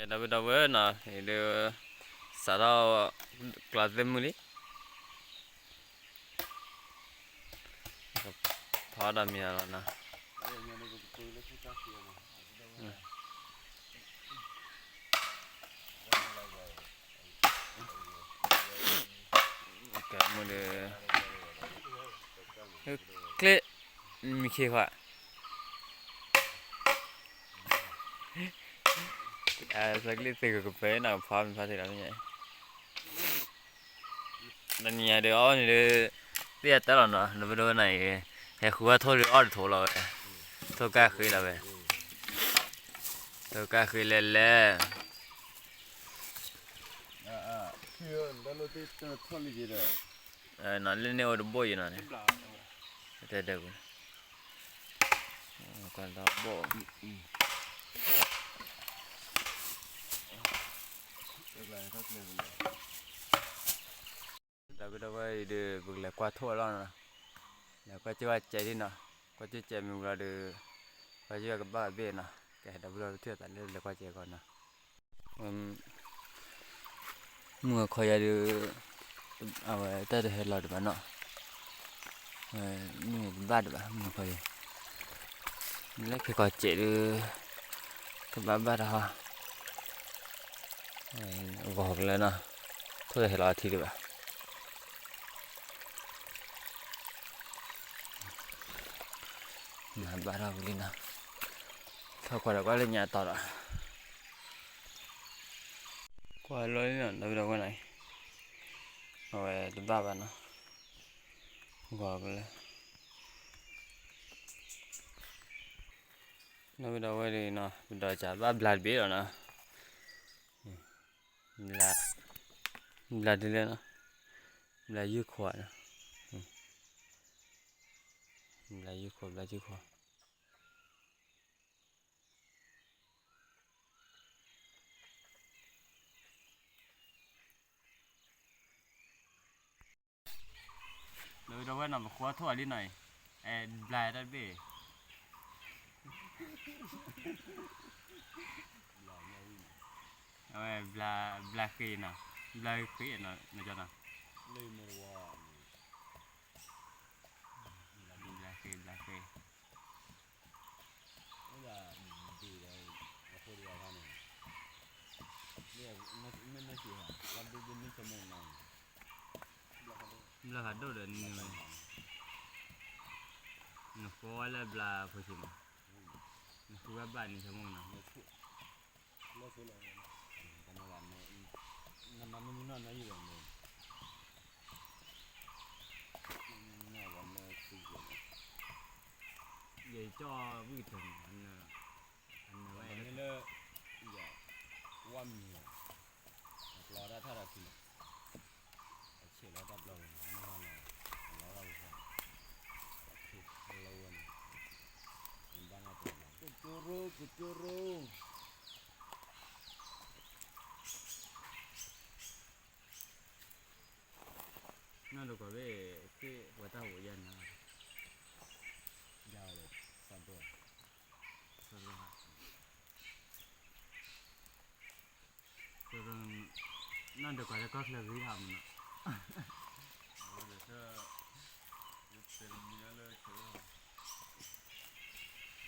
ဒီပုၢ်ဒီဝဲၢ်နီၤ, အံၤဒုး စးထီၣ်ကျီသ့ၣ်မုၢ်လံ, ဖီဒီးမံၤလီၤနီၤ, ကဲမုၢ်ဒီး ကျ့ မံၤခ့ခွါ အကျ့သ့ၣ်ကပၢၤနီၤ ဖီမ့ၢ်ဖီထံးလီၤမ့ၢ်, တနံၤညါဒီးအီၣ်န့ၣ်ဒီး သ့ၣ်အတၢ်လီၤနီၤ ဒီပုၢ်ဒီဝဲၢ်နီၤအံၤ, ဟဲဃုဝဲထိၣ်ဒီးအီၣ်တထိးလီၤဝဲ, ထိၣ်ကၢ်ဃ့လီၤဝဲ, ထိၣ်ကၢ်ဃ့လဲၣ်လဲၣ် နီၤ လၢန့ၣ်အိၣ်တဘိၣ်ယံၤနီၤ, တဲဒၢးပူၤ, ကွၢ်တဘိၣ်, ဒီပုၢ်ဒီဝဲၢ်အံၤဒီး ပကလဲၤကွၢ်ထိၣ်လီၤနီၤ, လဲၤကွၢ်ကၠိဝဲစဲးဒ်နီၤ, ကွၢ်ကၠိစဲးမ့ၢ်ဝံၤလီၤဒီး ကွၢ်ကၠိကဘၣ်ဘ့ၣ်နီၤ, ကဲဒီပုၢ်ဒီဝဲၢ်ပထံၣ်အသးလၢလဲၤကွၢ်စဲးကီးနီၤ မုၢ်အခီယၤဒီး အဝဲတၢ်တဟဲလီၤဒံးဘၣ်နီၤ, မုၢ်တဘၣ်ဒံးဘၣ် မုၢ်အခီယၤ, လၢခဲကီးစဲးဒုး ကဘၣ်ဘၣ်တဟီ, ဂီၤကလၢနီၤ, ထိၣ်တဟဲလီၤအထံဒံးဘၣ် နဘၣ်ထီၣ်ဝံၤလံနီၤ, ထီၣ်ကွၢ်ဒီးကွၢ်လၢညါတီၤဒီး, ကွၢ်လီၤလံနီၤ ဒီပုၢ်ဒီဝဲၢ်နီၤ, အဝဲတဘၣ်ဘၣ်နီၤ, ဂီၤကလၢ, ဒီပုၢ်ဒီဝဲၢ်ဒ်နီၤ ပဒီးစးဘၣ်ဘျါတဘ့ၣ်လီၤနီၤ, ဘျါ, ဘျါဒ်လဲၣ်နီၤ, ဘျါယုၢ်ခိးနီၤ, ဘျါယုၢ်ခိး ဘျါယုၢ်ခိး ဒီပုၢ်ဒီဝဲၢ်နီၤ ပဃီထိၣ်အီၤလံနီၤအံၤ, အဲ ဘျါတၢ်တဘ့ၣ်, အဝဲ ဘျါဃ့နီၤ, ဘျါဃ့နီၤ နကနီၤ, ဘျါဃ့ ဘျါဃ့ ဘျါဖးဒိၣ်ဒီးနုၤဝဲ, နဃီဝဲလၢဘျါဖိဆံးမး, နဃုဝဲဘၣ်န့ၣ် ဆၢမိၣ်နီၤ, နမၤမနုၤနီၤနယုၢ်ဝဲန့ၣ်, ယကၠီဝံၣ်ကတၢၢ်န့ၣ်, အနၢၤဝဲလၢ, ဝါမံၤ, အကျီတၢ်ထါဒီးခံန့ၣ်, အဆဲးလီၤတၢ်ပျီပူၤန့ၣ်, အမ့ၢ်ဟီလီၤ, အလီၤတၢ်ပူၤ, အထံလီၤဝဲန့ၣ်, ဘၣ်နၢ်ပၢၢ်လီၤ, ကကၠိရိ ကကၠိရိ နီၢ်တကွၢ်ဘ့ၣ်, သ့ၣ်ပှၤတၢ်အိၣ်ယါန့ၣ်, ယါဝဲ, သးဒိၣ်, သးဒိၣ်, နီၢ်တကွၢ်လၢကီၢ်ချၢဂ့ၤဟးမးနီၤ, အဝဲဒီး, လၢတမံၤလၢလၢဆၢ, တနံၤညါဒီး ဒီ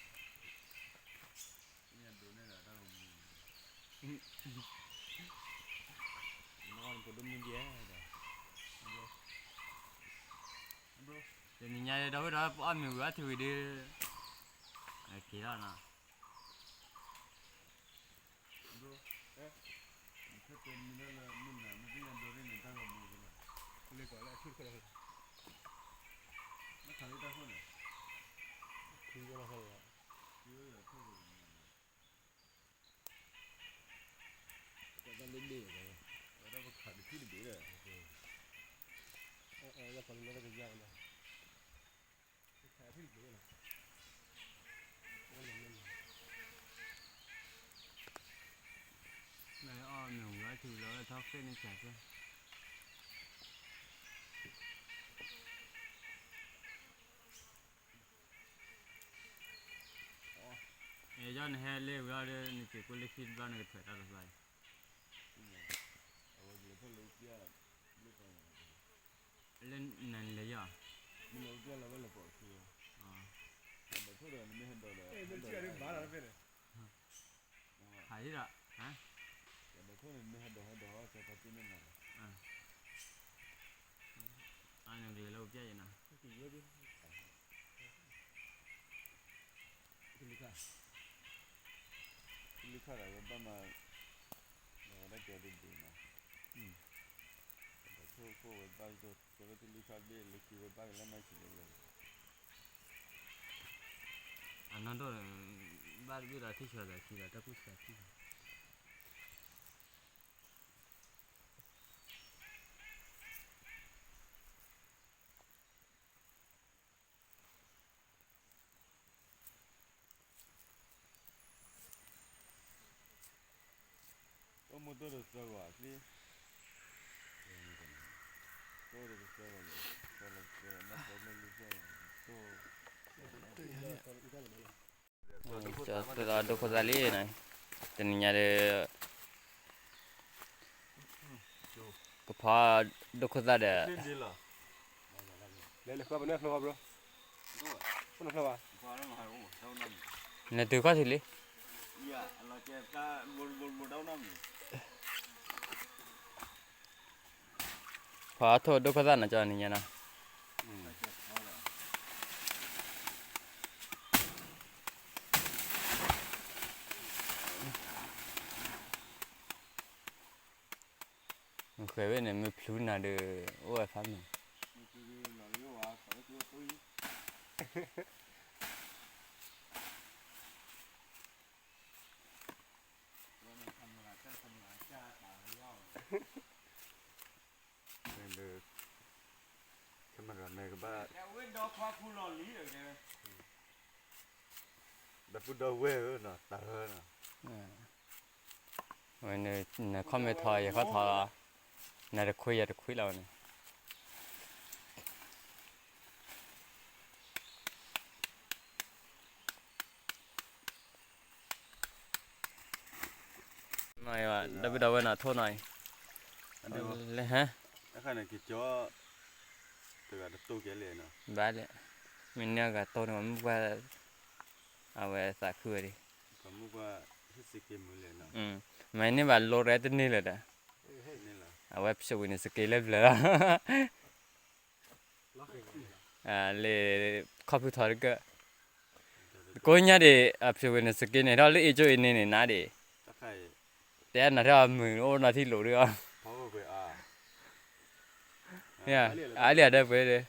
ပုၢ်ဒီဝဲၢ်ပအီၣ်မ့ၤဝံၤအီထံဝံၤဒီး, က့ၤလီၤနီၤ, တၢ်လၢဘ့ၣ်, နအီၣ်မ့ၤဝံၤအီထံဝံၤလီၤ ထီၣ်ဃ့ၣ်န့ၣ်ဆဲးဆဲး အ ယီနဟဲလၢဝံၤအီၤဒီး နစ့ၢ်ကီးလၢခံတဘျီနကထွဲးတၢ်တဘျီအံၤ, လၢနလဲၤယီၤ, ဟးဒီး, အနကလဲၤလၢပျဲယနီၤ, ထံလုၢ်ခါဒီးဝဲဘၣ်မး, ဝဲဒၣ်ကဲဒ်ဒ်နီၤ, ဒီးထိၣ်ခိၣ်ဝဲဘၣ်ကၠိလၢထံလုၢ်ခါဘ့ၣ် လၢခံဝဲဘၣ်ကလၢမၤဆံးလၢဝဲ, အနီၢ်ဒိၣ်, ဘၣ်တဘ့ၣ်ဒီးထံၣ်ဆှၢသးခံဒီးတၢ်ကူၣ်ဆှၢခံ အိၣ်မူတိၢ်တစၢဂီၤအချံ, တိၢ်တစၢဂီၤန့ၣ်, တိၢ်လၢကစၢဂီၤန့ၣ်, တိၢ်, ဒိခိၣ်သၣ်လံနီၤ, တနံၤညါဒီး ကဖီဒိခိၣ်သၣ်ဒီး, နတုၤခီၣ်ထံးလံ, နတုၤခီၣ်ထံးလံ, ဖီထိၣ်ဒိခိၣ်သၣ်နီၤ ကၠီနံၤညါနီၤ, မ့ၢ်ဃဲၤဝဲန့ၣ် မ့ၢ်ဖျူနၤဒီး အိၣ်ဝဲဖးမုၢ် camera မ့ၢ်ကဘၣ်, ဒီပုၢ်ဒီဝဲၢ်ဧၢနီၤ တၢ်ဧၢနီၤ, ဝဲန့ၣ် နခီၣ်မ့ၢ်ထီယခီၣ်ထီလီၤ, နတခွံယတခွံလီၤဝဲန့ၣ် နီၢ်အံၤဘၣ် ဒီပုၢ်ဒီဝဲၢ်နီၤ ထိၣ်နီၢ်အံၤ, လၢဟါ, ဘၣ်လဲၣ်, မ့ၢ်န့ၢ်အဂၤတိၢ်န့ၣ် မုၢ်ပှၢ်, အဝဲသးခုဝဲဒၣ်, မ့ၢ်န့ၢ်ဘၣ်လိရဲတန့ၢ်လၢၤဒီး, အဝဲဖျိးဝံၤန့ၣ် စက့လၢဘျၢလီၤ လၢခီၣ်ဖုထီတကၢၢ်, ကိးညါဒံး အဖျိးဝံၤန့ၣ် စက့န့ၣ်ထီၣ်လၢအ့ၣ်ကၠိအံၤန့ၣ်န့ၣ်နၤဒံး, တဲနၤထီၣ်အမုာ်အိၣ်နီၢ်ထံၣ်လိာ်ဒီး, အါလံအဒၢပှဲၤဒီး,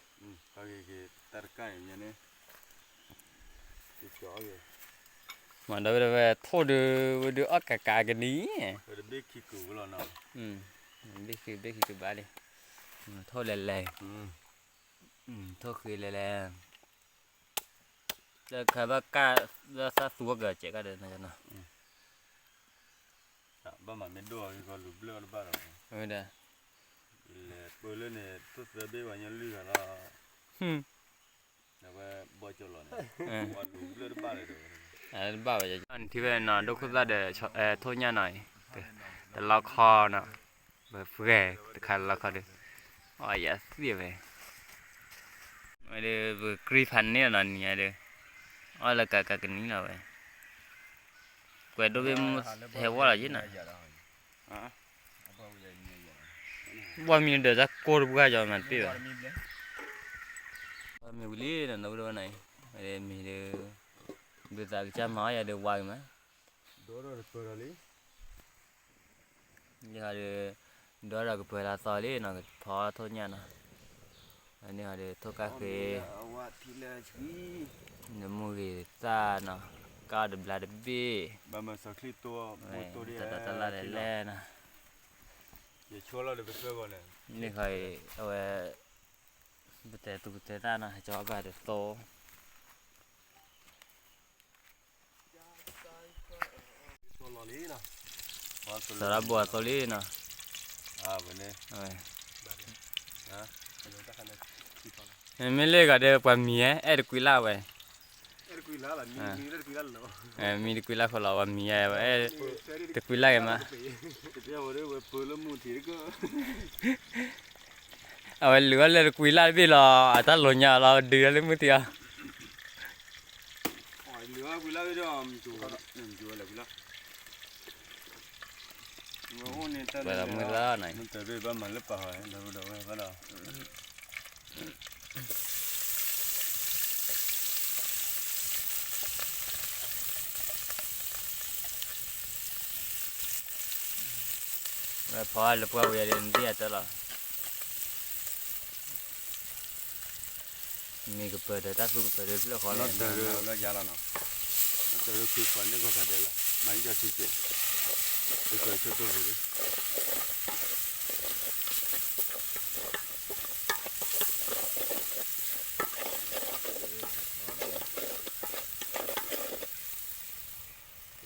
မ့ၢ်ဒီးဝဲဒၣ်ဝဲထိၣ်ဒုး ဝဲဒုးအီၣ်ကးကးကနံၤ, ဘ့ၣ်ခံဘ့ၣ်ခံကဘၣ်လံ, ထိၣ်လဲၤလဲၤ, ထိၣ်ဃ့လဲၤလဲၤ, လၢခါဘၣ်ကၢ်လၢသးသူဝဲကစဲးကၢ်ဒီး, ဘၣ်မၤမ့ၢ်ဒိၣ်အီၤကီလူၤဘျၢၣ်အီၤတဘၣ်ဒီး, ဝဲဒၣ်, လဲၤပၢလၢန့ၣ် ထိၣ်သၢဘ့ၣ်ဝဲညါလွံၢ်ဂၤလီၤ, အဝဲဘီကၠိလီၤန့ၣ်, ဝဲလူၤဘျၢၣ်တဘၣ်လၢၤဒီး, တဘၣ်ဝဲ, နထံၣ်ဖဲနီၤ ဒိခိၣ်သၣ်ဒီး ထိၣ်ညၣ်နီၤအံၤ, တလီခီနီၤ, ပှဲၤတခါလီခီဒီး, အီၣ်ယၤသ့ၣ်ဝဲ, ဝဲဒီးပကကြံဖးန့ၢ်လီၤနီၤ နံၤညါဒီး, အီၣ်လၢကးကးကနံၤလီၤဝဲ, ကွဲးဒိၣ်ဘ့ၣ်မုၢ်ဟဲဝီလီၤယ့ၣ်နီၤ ဘီမံၤဒီးတၢ်ကိၢ်တပှၢ်ကၠီမၤတပ့ၢ်ဘၣ်, ဘီမံၤဝံၤလံနီၤ နဝဲဒၣ်ဝဲနီၤအံၤ, မ့ၢ်ဒီး, ဒုးသးကစၢ်မၤအီၣ်ယၤဒီးဝါဂ့ၤမး, လံဟီဒီး, ဒီးဒီးကပှဲၤလၢသီလံနီၤ ကဖီထိၣ်ညၣ်နီၤ, န့ၣ်ဟီဒီးထိၣ်ကၢ်ဃ့, နမူဂ့ၤသၣ်နီၤ, ကၢ်တဘျါတဘ့ၣ်, တၢ်ဒီးတၢ်လၢ်လဲၣ်လဲၣ်နီၤ, န့ၣ်ဃီအံၤ အဝဲ, ပတဲသူပတဲသၣ်နီၤ ဟဲကၠီဘၣ်တသိး သရၣ်ဘိအသိးလံနီၤ, မ့ၢ်လၢဂၤဒီးပှၤမံၤဧဲ အဲၣ်တကွံလၢ်ဝဲ, မံတကွံလၢ်ဃီလီၤ ပှၤမံယါဝဲ တကွံလၢ်က့ၤမး အဝဲလုၢ်အီၣ်လၢတကွံလၢ်တဘ့ၣ်လီၤ အတၢ်လီၤညါလီၤ ဒုးလၢမုၢ်တံၢ်အီၤ ပှၤလီၤမုၢ်သၣ်န့ၣ် ဝဲဖီလၢပှၢ်ဝဲယၤဒီး နသ့ၣ်ညါတၢ်လီၤ မ့ၢ်ကပၢၤဒီးတၢ်သူကပၢၤဒီးဖျၢၣ်ဃီလီၤ နီၢ်တၢၤလၢယၤလီၤနီၤ နီၢ်တၢၤလၢခုခွးန့ၢ်ကီၢ်သးဒဲလီၤ မၤယီၢ်ထံကဲး တၢၤဆိတိၢ်ပူၤလံ ကသိၣ်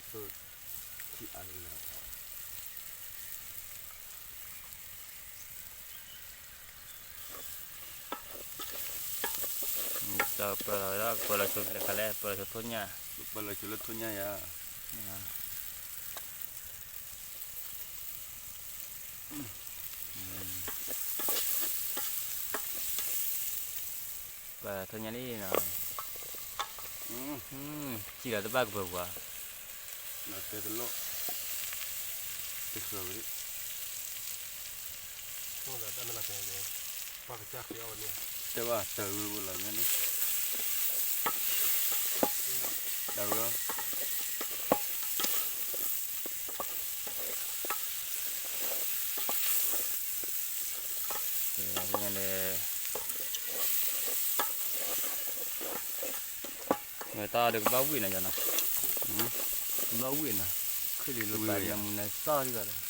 ထံအါလီၤ ပၢၤလီၤဝဲဒၣ် ပၢၤလီၤဆိလဲၤခါလဲၣ် ပၢၤလီၤဆိထိၣ်ညၣ် ပၢၤလီၤဆိလၢထိၣ်ညၣ်ယၤ ပၢၤထိၣ်ညၣ်လံနီၤ စံၣ်လီၤတဘၣ်ကပၢၤပှၤ တဲတလိၣ် တဃၢၤဝဲ တဲဘၣ်တၢ်ဝဲလီၤန့ၣ် တၢ်ဝဲ မ့ၢ်တၢ်ဒီးကဘၣ်ဝံၣ်နီၤယၤနီၤ ကဘၣ်ဝံၣ်နီၤ ခုၣ်လံလၢပာ်လၢမူနၤစီၣ်ဒံးဘၣ်ဒီး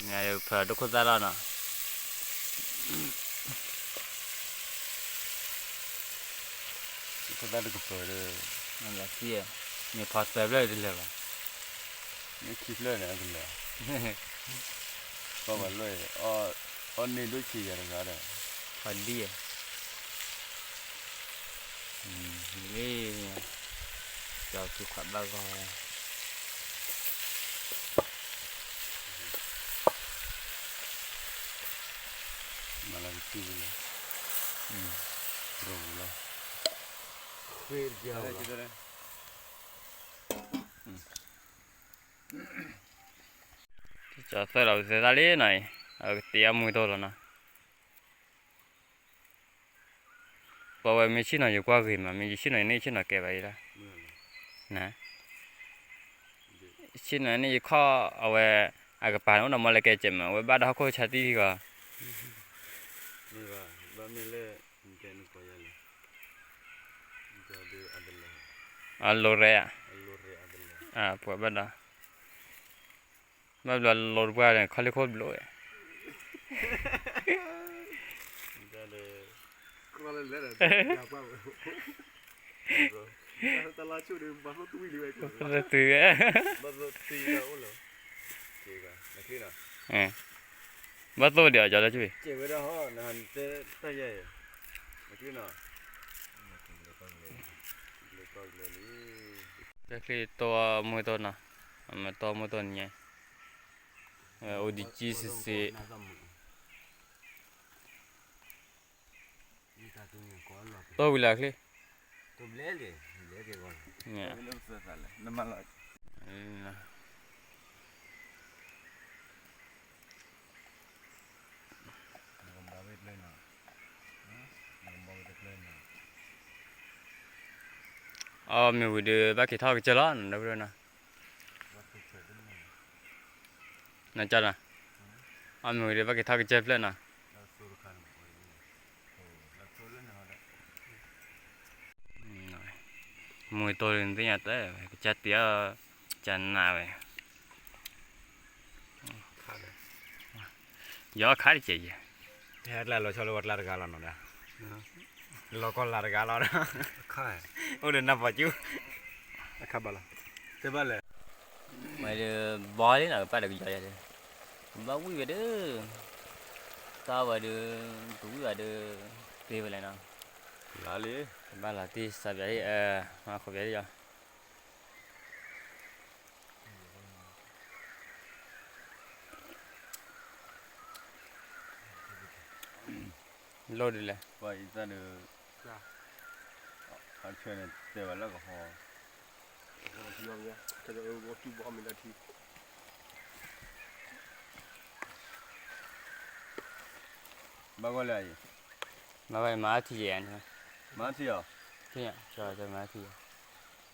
မ့ၢ်ဖၢဒိၣ်ခိၣ်သၣ်လီၤနီၤ ခိၣ်သၣ်တကပၢၤဒီး မ့ၢ်ဖီသၢဖျၢၣ်တလဲၤဘၣ် မ့ၢ်ခံဖျၢၣ်န့ၣ်အကလဲၤ ကီၢ်ဘၣ်လွဲၢ် အီၣ်န့ၢ်ဒိၣ်ဆံးယၤတဂၤဒီး ဖီဒံၣ် လ့ ကၠီၤခုခွးဘၣ်ဂီၢ် မၤလၢကသံၣ်လၢ ရိလၢ ဃ့တကဲ ကၠီၤသၢလီၤပသဲသၣ်လံနီၤအံၤ အကတ့အီၣ်မူတိၢ်လီၤနီၤ ပှၤဝဲမ့ၢ်ဆ့ၣ်နီၤယကွၢ်ဂ့ၤမး မ့ၢ်ယဆ့ၣ်နီၤယန့ၢ်ဆ့ၣ်နီၤကဲဘၣ်ယဲဒၣ် ဆ့ၣ်နီၤန့ၣ်ယခီၣ်အဝဲ အကပၤန့ၣ်အိၣ်ဒီးမီၢ်လၢကဲစဲးမး အဝဲဘၣ်ဒီးဟီၣ်ခိၣ်ဆါတံၢ်ဂီၤ အလိၤရဲၣ် ပှၤဘၣ်ဒီး ဘၣ်ဘျီလိၤတပှၢ်န့ၣ် ခီလ့ၣ်ခိၣ်ဘျိဝဲ ဘၣ်သိၣ်ဝဲ ဘၣ်သိၣ်ဒံးအီၤကၠီလၢဆူၣ် တၢ်ချံတီမူတီနီၤ အမ့ၢ်တီမူတီနံၤညါ အိၣ်ဒံးကံစ့စ့ တီဝံၤလၢချ့ အီၣ်မ့ၢ်ဝံၤဒီး ဘၣ်က့ၤထီၣ်ကစၢၢ်လီၤ ဒီပုၢ်ဒီဝဲၢ်နီၤ နကၠီနီၤ အီၣ်မ့ၢ်ဝံၤဒီး ဘၣ်က့ၤထီၣ်ကစၢၢ်ဖျၢၣ်နီၤ မူတိၢ်နသ့ၣ်ညါတၢ် ကစၢ်တ့အီၣ် ကစၢ်နးဝဲ ယီၤခါတကဲးယဲ ဟဲကျါလီၤဆီလၢဝဲကျါတဂၤလီၤနီၤဒၣ် လီၤကီၢ်လၢတဂၤလီၤ အိၣ်ဒီးနၢ်ပီၤကၠူ အခါဘၣ်လီၤ တဲဘၣ်လဲၣ် မ့ၢ်ဒီး ဘီလံနီၤ ကပၣ်ဒီးကယီၤယဲဒီး ဘၣ်ဝံၣ်ဝဲဒၣ်, တၢ်ဝဲဒၣ်, ပဝံၣ်ဝဲဒၣ်, သ့ဝဲလဲၣ်နီၤ, လၢလံ, ဘၣ်လီၤတံၢ်စးပၠးဒၣ်, မၤခိးပၠးဒၣ်ယီၤ, လိၣ်ဒ်လဲၣ်, ပှၤအံသၣ်ဒီး, အဆၢန့ၣ်တဲဝဲလၢကဟီ, ဘၣ်ဂီၢ်လၢအံၤ, ဘၣ်ဂီၢ်မၤထံယဲၢ်န့ၣ်, မၤထံအီၤ, ထံယဲၢ်, မၤထံယဲၢ်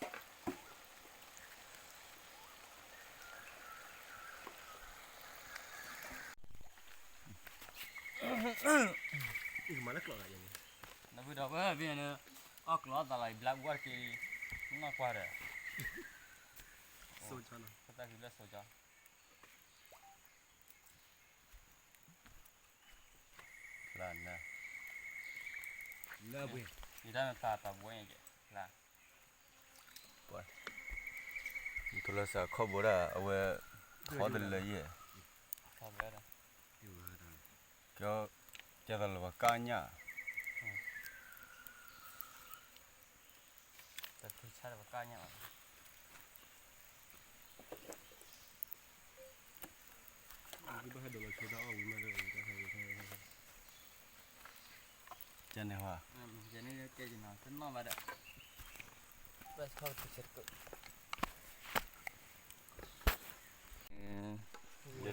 နဘုဒီးဝဲဖဲန့ၣ်, အီၣ်ကျီအသးလီၤအံၤ ဘျးဝါတက့ၢ်, နီၢ်ကွၢ်ဒီး, စိကၠီနီၤ, ကသၣ်ခံဘျဲၣ်စိကၠီ, ဖျါနၤ, လၢပှဲၤ, ယတၢ်မၤဖျါတၢ်ဘှဲကဲ, ဖျါ, ပှၤ, ထိလီၤစၢ်ခီၣ်ဘိဒၣ် အဝဲ, ထီတလၢယဲၢ်, ကဲ, ကဲသးလီၤပှၤကၣ်ညၣ်, တၢ်ထံဆၣ်တပကၣ်ညၣ်အီၤ, ကဘၣ်ဟဲဒိးလီၤဆိတၢ်အီၣ်ဝံၤမးဒီး, ကန့ၣ်ဟီ, ကဲနီၤ တနီၣ်ဘၣ်ဒီး, လၢ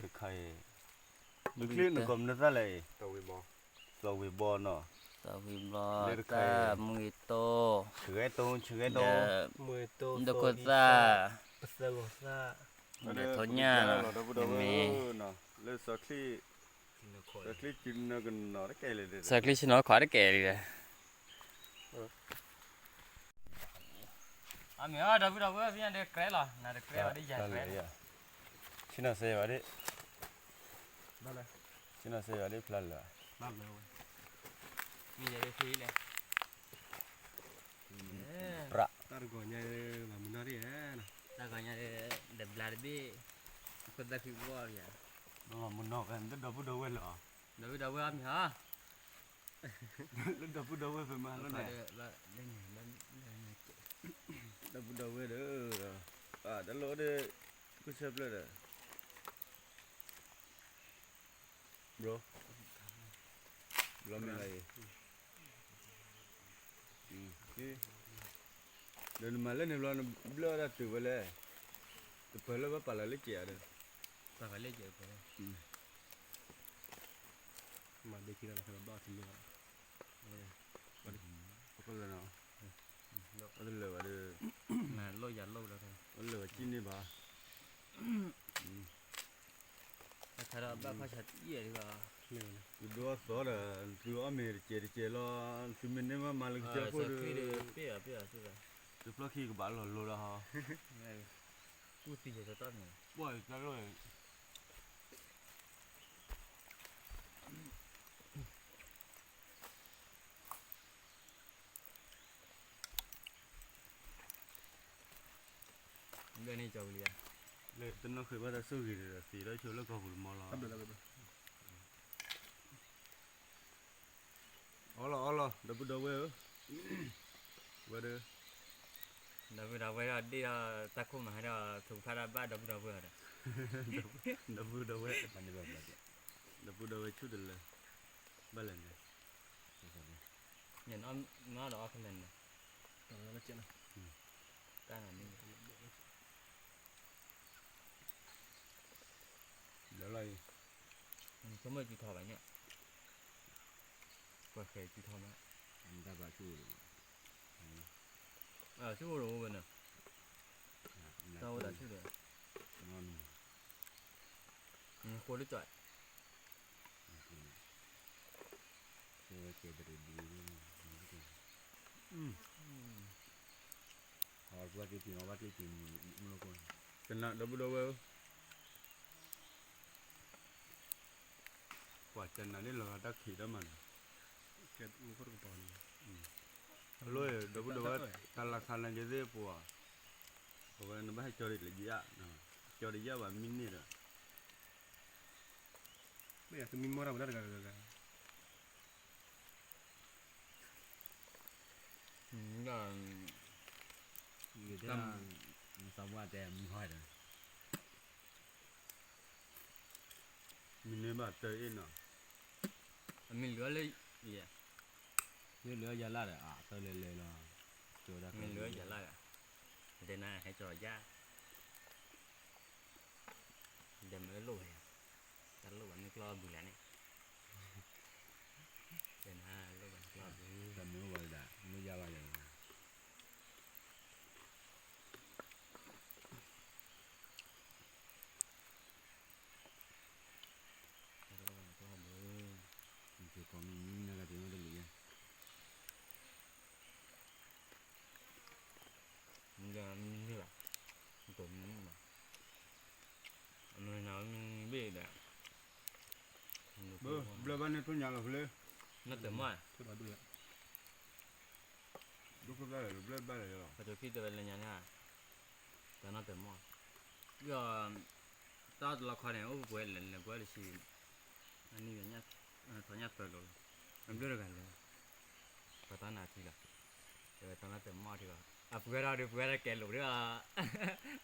တခါအံၤ, နချံနကီၢ်မနုၤသၣ်လဲၣ်အံၤ, သီဝံၤဘီနီၤ, သီဝံၤဘီ, လၢတခါအံၤ, မုၢ်ဂ့ၤတိ, ဆှဲတိ, ဆှဲတိ, ဒိခိၣ်သၣ်, ပသၢဂီၤသၣ်, ဒီးထီညၣ်, မ့ၢ်, လၢစီၤချံ, စီၤချံဆ့ၣ်နီၤတကဲလံ, စီၤချံဆ့ၣ်နီၤခွါတကဲလံဒီး, အမ့ၢ် ဒီပုၢ်ဒီဝဲၢ် ဖဲညါဒီး ကြဲလီၤ နၤဒီး ကြဲဝဲဒ်ယၤ ကြဲ, ဆ့ၣ်နီၤစဲဘၣ်ဒ်, ဆ့ၣ်နီၤစဲဘၣ်ဒ်ဖျါလၢာ်, မ့ၢ်ယၤဒီးဖဲလဲၣ်, ပြး, တၢ်တဂီၤညါ, တၢ်ဂီၤညါဒီး ဒီးဘျါတဘ့ၣ်, အခိၣ်သၣ်ခံဘီယၤ, မုၢ်နီၢ်ဝဲ နတဒီပုၢ်ဒီဝဲၢ်လၢၤအီၤ, ဒီပုၢ်ဒီဝဲၢ်အမ့ၢ်ဟီ လၢဒီပုၢ်ဒီဝဲၢ်ဖဲမးလီၤန့ၣ်, ဒီပုၢ်ဒီဝဲၢ်ဒီး, တၢ်လီၢ်ဒီး, ခိၣ်ဆၢဖျၢၣ်ဒီး, ဘျီ, ဘျီမ့ၢ်လၢအံၤ, ဒီးနမၤလၢန့ၣ်ဘျီ နဘျၢၣ်ဒၣ်တုၤဝဲလဲၣ်, တပၢၢ်လၢဘၣ်ပာ်လၢလၢကဲးဧါဒီး, ပာ်လၢကဲးပၢၢ်, မၤဒ့ခံဒီး ဘၣ်အီၤတလၢာ်, ပကလၢာ်နီၤ, ပတလၢာ်ဘၣ်ဒီး, ပလၢာ်ဘၣ်ကံၣ်န့ၢ်ဘၣ်, တခါဒီးဘၣ်ဖးဆးတယံာ်ဒီး, သုဒိအသီဒီး, သုအီၣ်မ့ၤတကဲးတကဲးလီၤ, သုမ့ၢ်န့ၢ်မးမၤလၢကစၢၢ်ခိၣ်ဒီး, သုဖျီၣ်ခံကဘၣ်လီၤလိၤလီၤဟီ, ကူၣ်သံယတၢ်မ့ၢ်, ပှၢ်တၢ်လီၢ် လၢန့ၣ်ကၠီဝံၤလံဧါ, လၢတနီၣ်ဃ့ဘၣ်တၢ်ဆိၣ်ဂ့ၤဒီး သံးဒီးဆိလၢကီၢ်ပူၤတမီၤလီၤ, အီလီၤအီလီၤ ဒီပုၢ်ဒီဝဲၢ်ဧၢ, ဝဲဒီး, ဒီပုၢ်ဒီဝဲၢ်ဒီး ဒ့ၣ်ဒီးတၢ်ခိၣ်မၤဟဲဒီး ထုးဖးဒၣ်ဘၣ်ဒီပုၢ်ဒီဝဲၢ်ဒီး, ဒီပုၢ်ဒီဝဲၢ်, ဒီပုၢ်ဒီဝဲၢ်ဆူၣ်တလၢ, ဘၣ်လဲၣ်န့ၣ်, နအီၣ်ဒီးအီၣ်ဖဲလဲၣ်န့ၣ်, တၢ်နၤန့ၣ် လၢလီၤအံၤ, ဆိကမိၣ်စုထီဘၣ်ညါ, ကွၢ်ဃဲစုထီဘၣ်, တၢ်ဘၣ်ဆူၣ်, ဆူၣ်အိၣ်ဒီးအိၣ်ဝဲန့ၣ်, တၢ်အိၣ်တၢ်ဆူၣ်ဒီး, ဃိလၢကၠီ, ကဲတရံးဒံး, ကနၣ်ဒီပုၢ်ဒီဝဲၢ်ဧၢ, ကွၢ်ကနၣ်န့ၣ်လီၤဂာ်တၢ်ခံးတၢ်မၤန့ၣ်, အလိၣ်ဒီပုၢ်ဒီဝဲၢ်, တၢ်လၢခါန့ၣ်က့ၤသ့ၣ်ပှၤ, အဝဲနဘၣ်ဟဲကၠီဒံးလၢယဲၢ်, ကၠီဒံးယဲၢ်ဘၣ်မံန့ၢ်ဒီး, မ့ၢ်ယၤသမံမီၢ်တၢ်ဝဲဒၣ်တဂၤဂၤဂၤ, တၢ် စီၤပှၢ်တဲမံဟီၣ်ဒီး မံၤန့ၢ်ဘၣ်တၢ်အ့ၣ်နီၤ, အမံၤလၢလၢ လၢယၤလၢ်ဒီး အတၢ်လဲၤလဲၤလီၤ, မံၤလၢယၤလၢ်ဒီး တဲနၤဟဲကၠီၤယၣ် ဒီးမ့ၢ်လိၣ်ဝဲယၤ, တၢ်လိၣ်ဘၣ်န့ၣ်ကျီၢ်ဘုလၢန့ၣ်, တဲနၤလိၣ်ဘၣ်န့ၣ်ကျီၢ်ဘု, တၢ်မ့ၢ်အိၣ်ဝဲဒၣ် မ့ၢ်ယါဘၣ်ယၤ တၢ်လိၣ်ဘၣ်န့ၣ်ကျီၢ်ဘု, နက့ၤကိးမံၤမံၤနဂၤတမ့ၢ်တလံၤယဲ, မ့ၢ်ဘၣ်, ကိးမံၤမံၤဘၣ်, အမ့ၢ်နၤမံၤဘ့ၣ်ဒီး, ဘျၢဘၣ်န့ၣ်ထူၣ်ညါလီၤဖဲလဲၣ်, နီၢ်တၢၤမီၢ်, ဒိၣ်ခိၣ်ဘျၢလီၤ, ပှၤကၠိခံတဲဝဲလၢညါန့ၣ်, တၢ်နီၢ်တၢၤမီၢ်, ဒီး တၢ်တလီခီန့ၣ် အိၣ်ပှဲၤလဲၤလဲၤပှဲၤတဆံ, အနံၣ် ထီၣ်ညၣ်သၢလိၤလီၤ, အဘျုးတဂၤလဲၤ, ပှၤတၢ်နၤထံလီၤ, တဲဝဲတၢ်နီၢ်တၢၤမီၢ်ထံလီၤ, အပှဲၤထီၣ်ဒီးပှဲၤထီၣ်ကဲလိာ်ဒီး,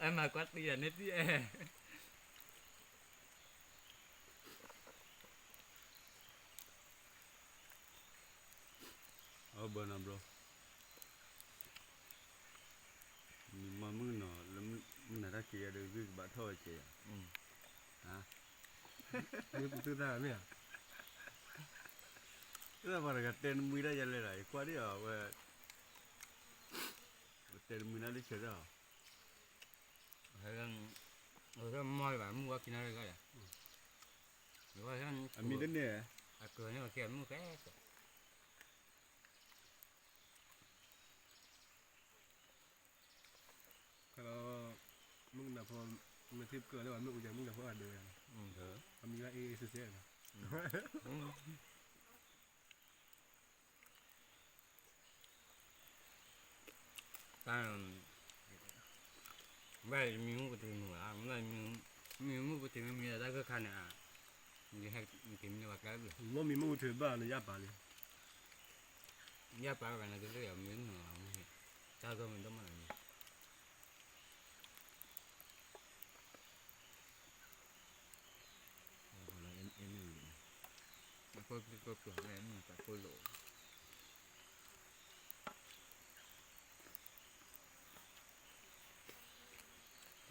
အမၤကွၢ်သံဒီးန့ၢ်သံအဲ အဘၢနီၤဘျီ, မ့ၢ်မုၢ်ကနီၤ လၢမုၢ်နၤတၢ်ခံးယၤဒီး သုကဘၣ်ထီၣ်ဝဲကဲယၤ, မ့ၢ်ပသုတၢ်မ့ၢ်ဧါ, တၢ်ပှၤတဂၤတဲနမှံဒၣ်ယၤလဲၣ်ဒီး ယကွၢ်ဒ်အီၤဝဲ, တဲနမှံဒၣ်လၢဆၢထၢၣ်အီၤ, မီၢ်ဘၣ် မုၢ်ဝါခံနၣ်ရံၣ်ဂီၢ်ဒီး, အမံၤတန့ၢ်, အကၢၤန့ၣ်ကဲမုၢ်ဖဲ ခဲလၢာ်, မုၢ်ကနၢ်ဖိ, မ့ၢ်သ့ၣ်ကၢၤလၢပှၤမ့ၢ်အူယၤမုၢ်ကနၢ်ဖိအဒိဝဲ, အမံၤဘၣ်အ့ၣ်အ့ၣ်စဲစဲလီၤ, တၢ်, ဘၣ်မံၤမုၢ်ကတၢၢ်မုၢ်ဘၣ်, မံၤမုၢ်ကတၢၢ်မံၤမံၤဒီးတၢ်ဂၢၢ်ခါန့ၣ်, ယဟဲက့ၤမံၤလၢပှၤကျါ, မ့ၢ်မံၤမုၢ်ကတၢၢ်ဘၣ်လၢယၢ်ပာ်လံ, ယၢ်ပာ်ဘၣ်နၤကလၢယမံၤမုၢ်, တၢ်ဂၢၢ်မုၢ်ဒိၣ်မးလီၤ, အဃိလၢအမ့ၢ်ဝံၤန့ၣ်, အခိၣ်ကျိၣ်ကျိၣ်ပျီၤလၢအမ့ၢ်တၢ်ခိၣ်လိာ်,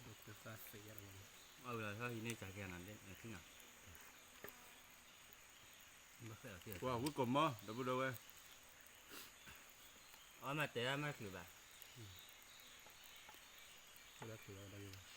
ဒိၣ်ခိၣ်သၣ်သ့ယါလီၤ, အဝဲလီၤဆီဟံးန့ၢ်စၢ်ကဲနၤ, ပှၤဝံကိးမီၤ ဒီပုၢ်ဒီဝဲၢ်, အီၣ်မးတဲဒၣ်မးချုးဘၣ်, တဲဒၣ်ချုးဘၣ်ဒၣ်ယိလီၤ.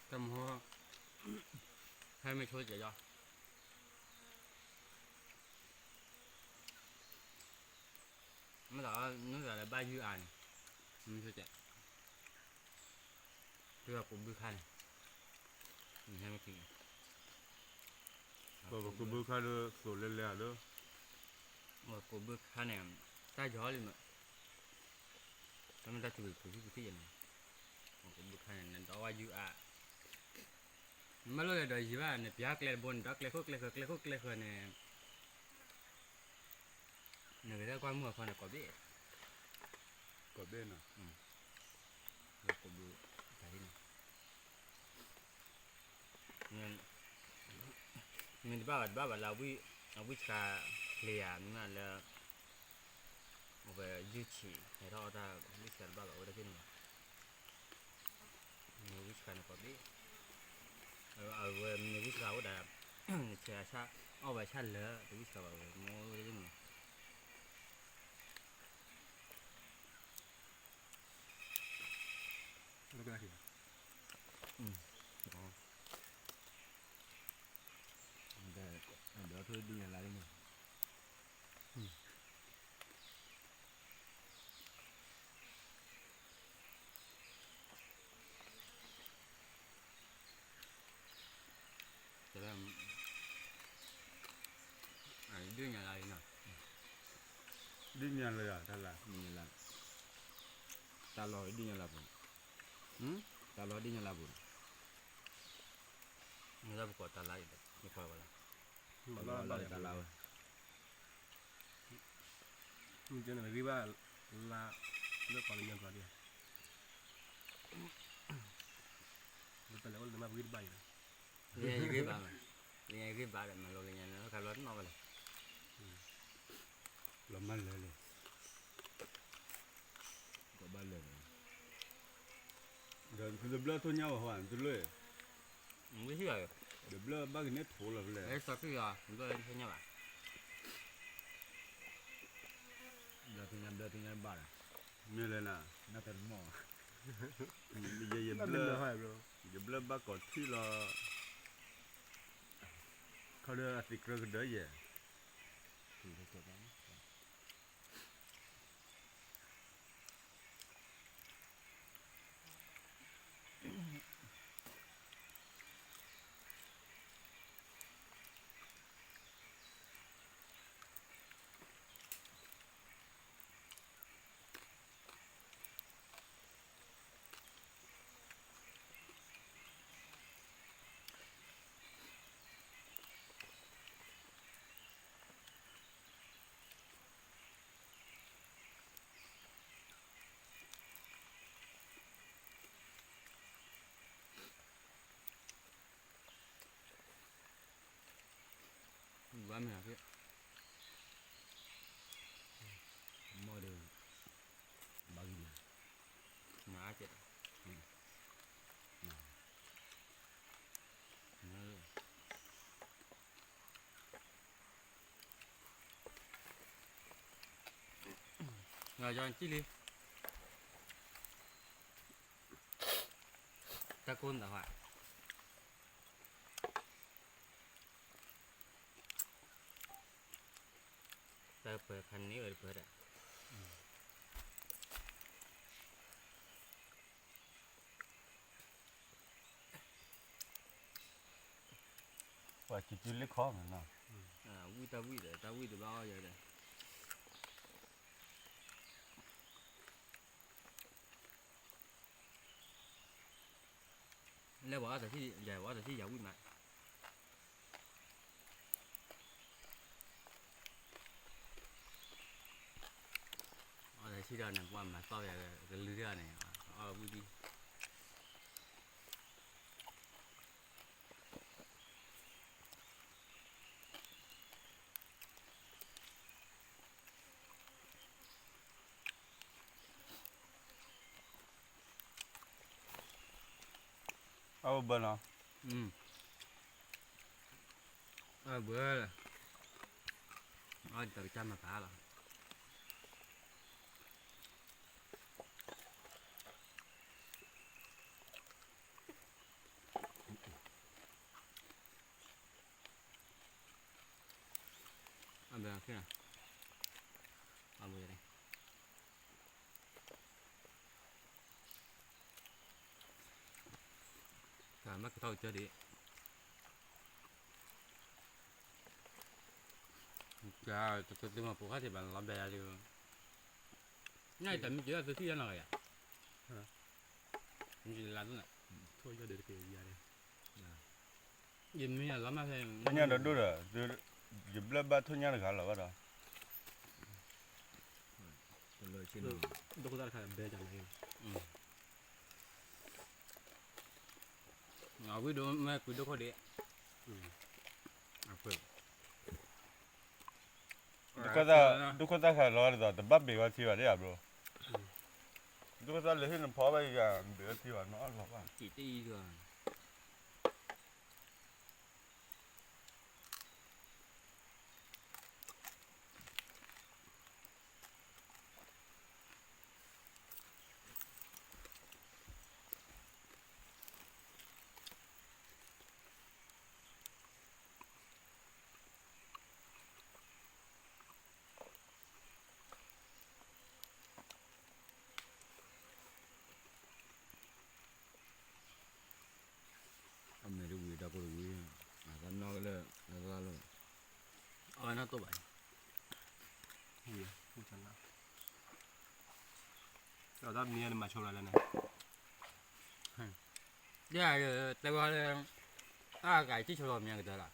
တၢ်မဟါ, ဟဲမ့ၢ်ဆိကဲယီၤ, မ့ၢ်သး, မ့ၢ်သးလၢဘၣ်ယုၢ်အါန့ၣ်, မ့ၢ်ဆိကဲ, တုၤကိးဘုခါန့ၣ်, ဟဲမ့ၢ်ခံန့ၣ်, ပကိးဘုခါဒီးသိးလဲၤလဲၤဧါဒီး, ပကိးဘုခါန့ၣ်, တၢ်ယီၤလံမး, တၢ်မ့ၢ်တၢ်ထူၣ်က့ၤပူၤဖံပူၤဖံယဲၢ်န့ၣ်, ပကိးဘုခါန့ၣ် နဒီးဝဲယုၢ်အါ, နမ့ၢ်လိၣ်လဲၤဒီးယံၤဘၣ် နပျၢ်ကျဲတဘိန့ၣ် ဒီးကျဲခိၣ်ကျဲဃၢၤ ကျဲခိၣ်ကျဲဃၢၤန့ၣ်, နကတဲကွၢ်မုၢ်အခီန့ၣ် ကိးဘ့ၣ်, ကိးဘ့ၣ်နီၤ, လၢကိးဘုခါန့ၣ်, မ့ၢ်တဘၣ်ဘၣ်တဘၣ်ဘၣ်လၢ အဝံၣ်ဆှါချ့ဧါ မ့ၢ်လၢ အဝဲယုၢ်ဆံး ဟဲထီၣ်အီၣ်တၢ် ဝံၣ်ဆှါတဘၣ်ဘၣ် အိၣ်တၢ်ဖဲန့ၣ်လီၤ, မ့ၢ်ဝံၣ်ဆှါန့ၣ်ကိးဘ့ၣ်, အဝဲမ့ၢ်ဝံၣ်ဆှါအိၣ်ဒၣ် နဆဲးအဆၣ် အီၣ်ဝဲဆၣ်လၢ တဝံၣ်ဆှါဘၣ်ဝဲ မ့ၢ်အိၣ်တၢ်ဖဲန့ၣ်လီၤ. ဒီးထိၣ်ဒုညါလါလံန့ၣ်, ဒ်ညါလၢ, ဒ်ညါလၢတၢ်လၢ, တၢ်လီၢ်ဒ်ညါလၢပူၤ, တၢ်လီၢ်ဒ်ညါလၢပူၤ, မ့ၢ်ပကိးတၢ်လၢအံၤ, မ့ၢ်ကိးလၢတၢ်လၢဝဲ, မ့ၢ်ကဲန့ၣ် ဂ့ၤဘၣ်လၢ, လၢပှၤကညီကျိာ်ဒ်, ပလဲၤအိၣ်လၢနမ့ၢ်ပဂံၢ်တဘၣ်အံၤလီၤ, လၢညါယဂ့ၤဘၣ်မး, လၢညါယဂ့ၤဘၣ်ဒီး မၤလိလၢညါန့ၣ် ခးလီၤတနီၣ်ဝဲလဲၣ်, လီၤမၢ်လၢာ်လံ, ကဘၣ်လၢာ်လံ, ဒီးတဘျၢထိၣ်ညါဝဲဟီ တလၢာ်, တဘျၢဘၣ်ကန့ၢ်ထိၣ်လီၤဖဲလဲၣ်, ဘျၢထိၣ်ညါဘျၢထိၣ်ညါဘၣ်ဒီး, မ့ၢ်လၢနၤ, နတမီၢ်, ယဘျၢ, ယဘျၢဘၣ်ကိးထံၣ်လီၤ, ခီဒီးအသံးကြၢကဒၢယဲၢ်, ဘၣ်မ့ၢ်, မ့ၢ်ဒီး, ဘၣ်ဂံၢ်လၢ, မၤအါကဲး, ယီၤယီၤကံၣ်လံ, တၢ်ကိၢ်သးဝဲ, တၢ်ပၢၤခါန့ၣ်အၢတပၢၤဒီး, ပှၤစုစုလ့ခီမးနီၤ, ဝံၣ်တၢ်ဝံၣ်ဒီး တၢ်ဝံၣ်တဘၣ်အီၣ်ယၤဒီး လၢပှၤအီၣ်တၢ်ထံၣ်ယၤ ပှၤအီၣ်တၢ်ထံၣ်ယၤဝံၣ်မး, အီၣ်တၢ်ထံၣ်ဒီးန့ၣ် ပှၤမၤသီၣ်ယၤကလုၢ်ထီၣ်န့ၣ် အီၣ်ဝံၣ်ဒံး အအိၣ်ဘၢနီၤ, အဘၢလၢ, အီၣ်တၢ်ကစၢ်မၤဖးလီၤ. အဘၢ, အဘၢ, တၢ်မၤကထီၣ်ကစၢ်ဒံး, တၢ်တမၤပိာ်ခါတဘၣ်လီၤဘၣ်ယၤလံ, ညၣ်တၢ်မ့ၢ်က့ၤလၢသုထံၣ်ယါနီၤယၤ, မ့ၢ်က့ၤလၢသုန့ၣ်, ထိၣ်ညါဒီးတက့ၤယၤန့ၣ်, ယမ့ၢ်ယၤလီၤမၢ်ဖဲ, ထိၣ်ညါဒီးဒိၣ်ဒီး, ယဘျၢဘၣ်ထိၣ်ညါတဂၤလီၤဘၣ်ဒီး, ဒိၣ်ခိၣ်သၣ်တခါဘဲကလီၤ, အဝံၣ်ဒိၣ်မ့ၢ်ကွံဒိၣ်ခိၣ်ဒံး, ဒိၣ်ခိၣ်သၣ်, ဒိၣ်ခိၣ်သၣ်ခါလီၤဒ်သိး တဘၣ်ဘ့ၣ်ဝဲထံဘၣ်ဒ်အဘျီ, ဒိၣ်ခိၣ်သၣ်လၢဟံၣ်နဖီဘၣ်ယၤ ဘ့ၣ်ဝဲထံဘၣ်နီၤလီၤဘၣ်. အမဲာ်တဝံၤ တၢ်ကိၢ်တဝံၤ, အသးနီၣ်ကလၢာ်, အသးလီၤ, အဝဲနီၣ်တိၢ်ဘၣ် ဒီးတၢ်မံၤန့ၣ်မၤဆိလီၤလၢန့ၣ်, ယတဲဝဲလၢ အါဂၤထံၣ်ဆိလီၤမံၤကတၢၢ်လီၤ.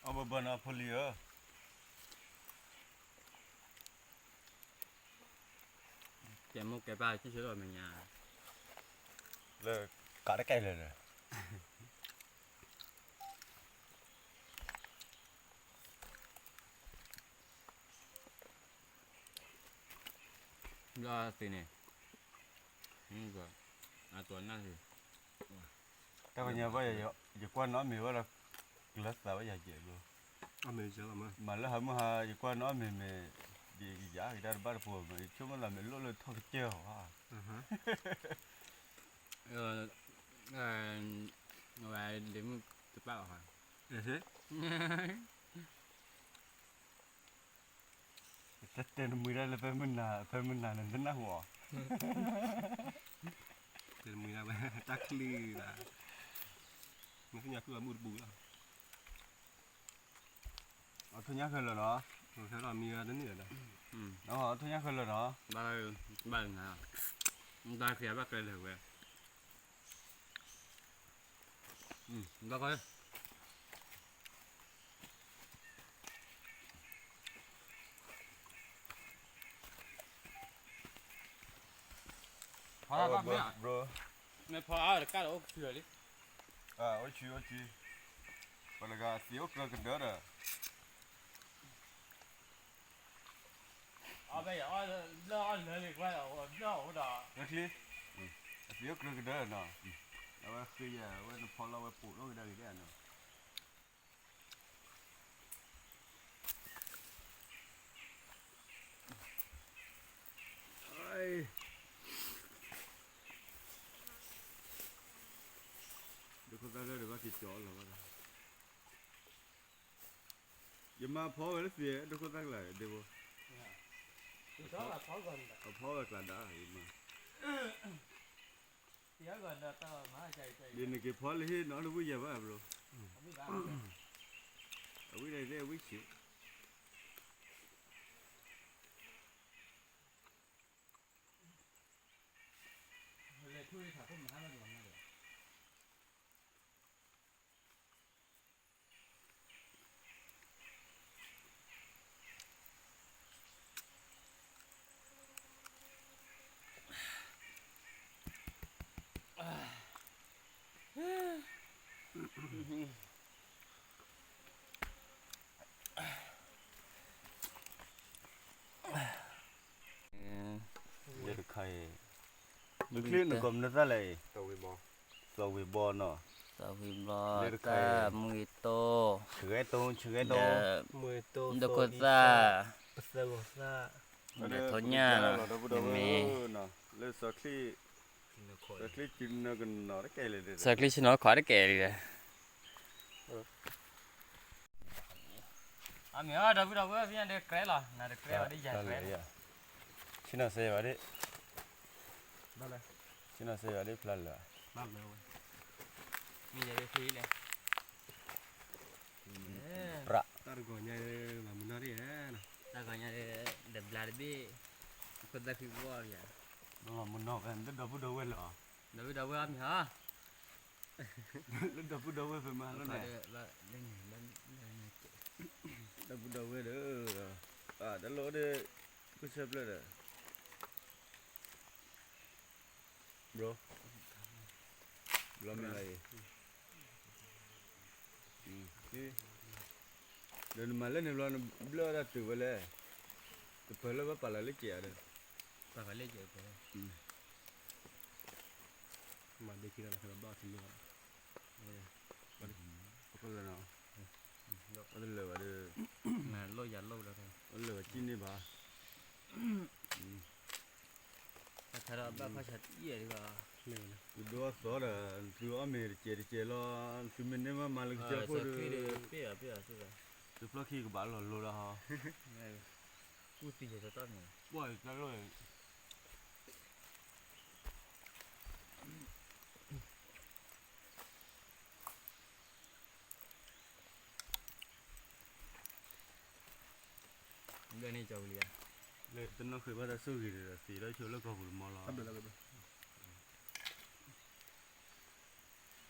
အီၣ်ဘၢဘၢနီၤဖိလံၤဧၢ, ကဲမိၢ်ကဲပၢ်ထံၣ်ဆိလီၤမဲာ်ညါ, လၢကးတကဲလၢာ်လၢာ် ဘျီသ့ၣ်န့ၣ်, အတိၢ်နၢ်သ့ၣ်, တၢ်ပညါဘၣ်, ယကွၢ်နီၢ်မ့ၢ်ဝဲဒီး, ကလၢသးဝဲယၤကဲးဘျီ, မၤလၢဟးမုၢ်ဟါ ယကွၢ်နီၢ်မ့ၢ်မ့ၢ်, ယယၤကဒါတဘၣ်တဖိးမ့ၢ် ယဆိကမိၣ်လီၤမ့ၢ်လိၣ်လၢထီၣ်ကစၢၢ်အီၤဧါ ဝဲဒ့မုၣ်တပၣ်အီၤ, တတဲနမှံဒၣ်လၢဖဲမုၢ်နၤ ဖဲမုၢ်နၤန့ၣ် နတနၢ်ဟူအီၤ, တဲနမှံဒၣ်ဝဲ တၢ်ချံလၢ, နသ့ၣ်ညါခုၣ်အမုၢ်တပူၤလီၤ, အထူညါခဲလၢာ်နီၤ, မံတန့ၢ်ဒီး, အထူညါခဲလၢာ်နီၤ, ဘၣ်, ဘၣ်, ဘၣ်ကျဲလၢာ်ဝဲ ဘၣ်ဃီ ဖီလာ်ဘၣ်မ့ၢ်, မ့ၢ်ဖီအါတကၣ်ဒီးအိၣ်ကဆူၣ်လံ, အိၣ်ဆူၣ်အိၣ်ဆူၣ်, ပှၤတဂၤသ့ၣ်အိၣ်ကြၢးကဒၢဒီး အီၣ်ဘၣ်ယၤအီၣ်လၢအီၣ်လၢလံၤကွၢ်, ဘျီၣ်အိၣ်ဒီး, အသ့ၣ်အိၣ်ကြၢးကဒၢနီၤ, အဝဲဃ့ယၤ အဝဲနဖီလီၤဝဲပိာ်ထီၣ်ကဒါက့ၤဒၣ်နီၤ, ဒ်ခိၣ်သၣ်လၢဒီးဘၣ်က့ၤကၠီလီၤဘၣ်ဒီး ယမၤဖီဝဲလၢသ့ၣ် ဒ်ခိၣ်သၣ်ကျါဒ့ဘိ, အဖီဝဲကျါဒါ ယမၤ, ဒ်နက့ၤဖီလၢဟ့ၣ်နီၤတဝံၣ်ယၤဘၣ်ဘျီ, အဝံၣ်ဒၣ်သ့ၣ်အဝံၣ်ဆံး, လဲၤထူၣ်လၢထးခိၣ်မဟါလီၤဒီး ယတခါအံၤ, နချံနကိးမနုၤသၣ်လဲၣ်အံၤ, သီဝံၤဘီနီၤ, သီဝံၤဘီ, တၢ်မုၢ်တိၢ်, ဆဂဲၤတိၢ်, ဆဂဲၤတိၢ်, ဒ်ခိၣ်သၣ်, ပသၢဂီၤသၣ်, ဒီးထီညၣ်လီၤ, မ့ၢ်, လၢစီၤချံ, စီၤချံဆ့ၣ်နီၤတကဲလံ, စီၤချံဆ့ၣ်နီၤခိးတကဲလံဒီး အမ့ၢ်ဒီပုၢ်ဒီဝဲၢ် ဖဲညါဒီးကြဲလီၤ နၤတကြဲဘၣ်ဒ်ယၤကြဲ, ဆ့ၣ်နီၤစဲဘၣ်ဒ်, ဆ့ၣ်နီၤစဲဘၣ်ဒ်ဖျါလၢာ်, မ့ၢ်ယၤဒ်ဖဲလဲၣ်, တၢ်တဂီၤညါ, တၢ်တဂီၤညါ, ဒီးဘျါတဘ့ၣ်, ခိၣ်သၣ်ဃံဘီယၤ, မနီၤဖဲဒီပုၢ်ဒီဝဲၢ်လၢာ်, ဒီပုၢ်ဒီဝဲၢ်အမ့ၢ်ဟီ လၢဒီပုၢ်ဒီဝဲၢ်ဖဲမဟါလီၤန့ၣ်, ဒီပုၢ်ဒီဝဲၢ်ဒီး, တၢ်လီၢ်အိၣ်ဒီး, ကဆၢဖျၢၣ်ဒီး, ဘျီ, ဘျီမ့ၢ်လီၤအံၤ, ဒီးနမၤလၢန့ၣ်ဘျီ နဘျၢၣ်တၢ်တုၤဝဲလဲၣ်, တပၢၤလၢဘၣ်ပာ်လီၤလၢကဲးဧါဒီး, ပာ်လီၤလၢကဲး, မၤဒ့ခံဂၤလီၤ ဘၣ်အီၣ်ထံမ့ၢ်ဘၣ်, ပကလၢာ်နီၤ, ပတလၢာ်ဘၣ်ဒီး, လၢာ်ဘၣ်ကံၣ်န့ၢ်ဘၣ်, ဘၣ်ဆါဒီးဘၣ်ဖၣ်ဆါတယံာ်ဒံးဘၣ်, သုဒိၣ်အသီဒီး, သုအီၣ်မ့ၤတစဲးတစဲးလီၤ, သုမ့ၢ်န့ၢ်မးမၤလၢကစၢၢ်ခိၣ်ဒီး, သုဖျီၣ်ခံကဘၣ်လီၤလိၤလီၤဟီ, ပူၣ်သံယဲၢ်တၢ်မ့ၢ်, ပှၢ်တၢ်လီၢ် လၢန့ၣ်ကၠီဝံၤလံဧါ, လၢတနီၣ်ဃ့ဘၣ်တၢ်ဆိၣ်ဂ့ၤဒီး သ့ၣ်လၢဆိလၢကီၢ်ပူၤတမီလီၤ. အီလီၤအီ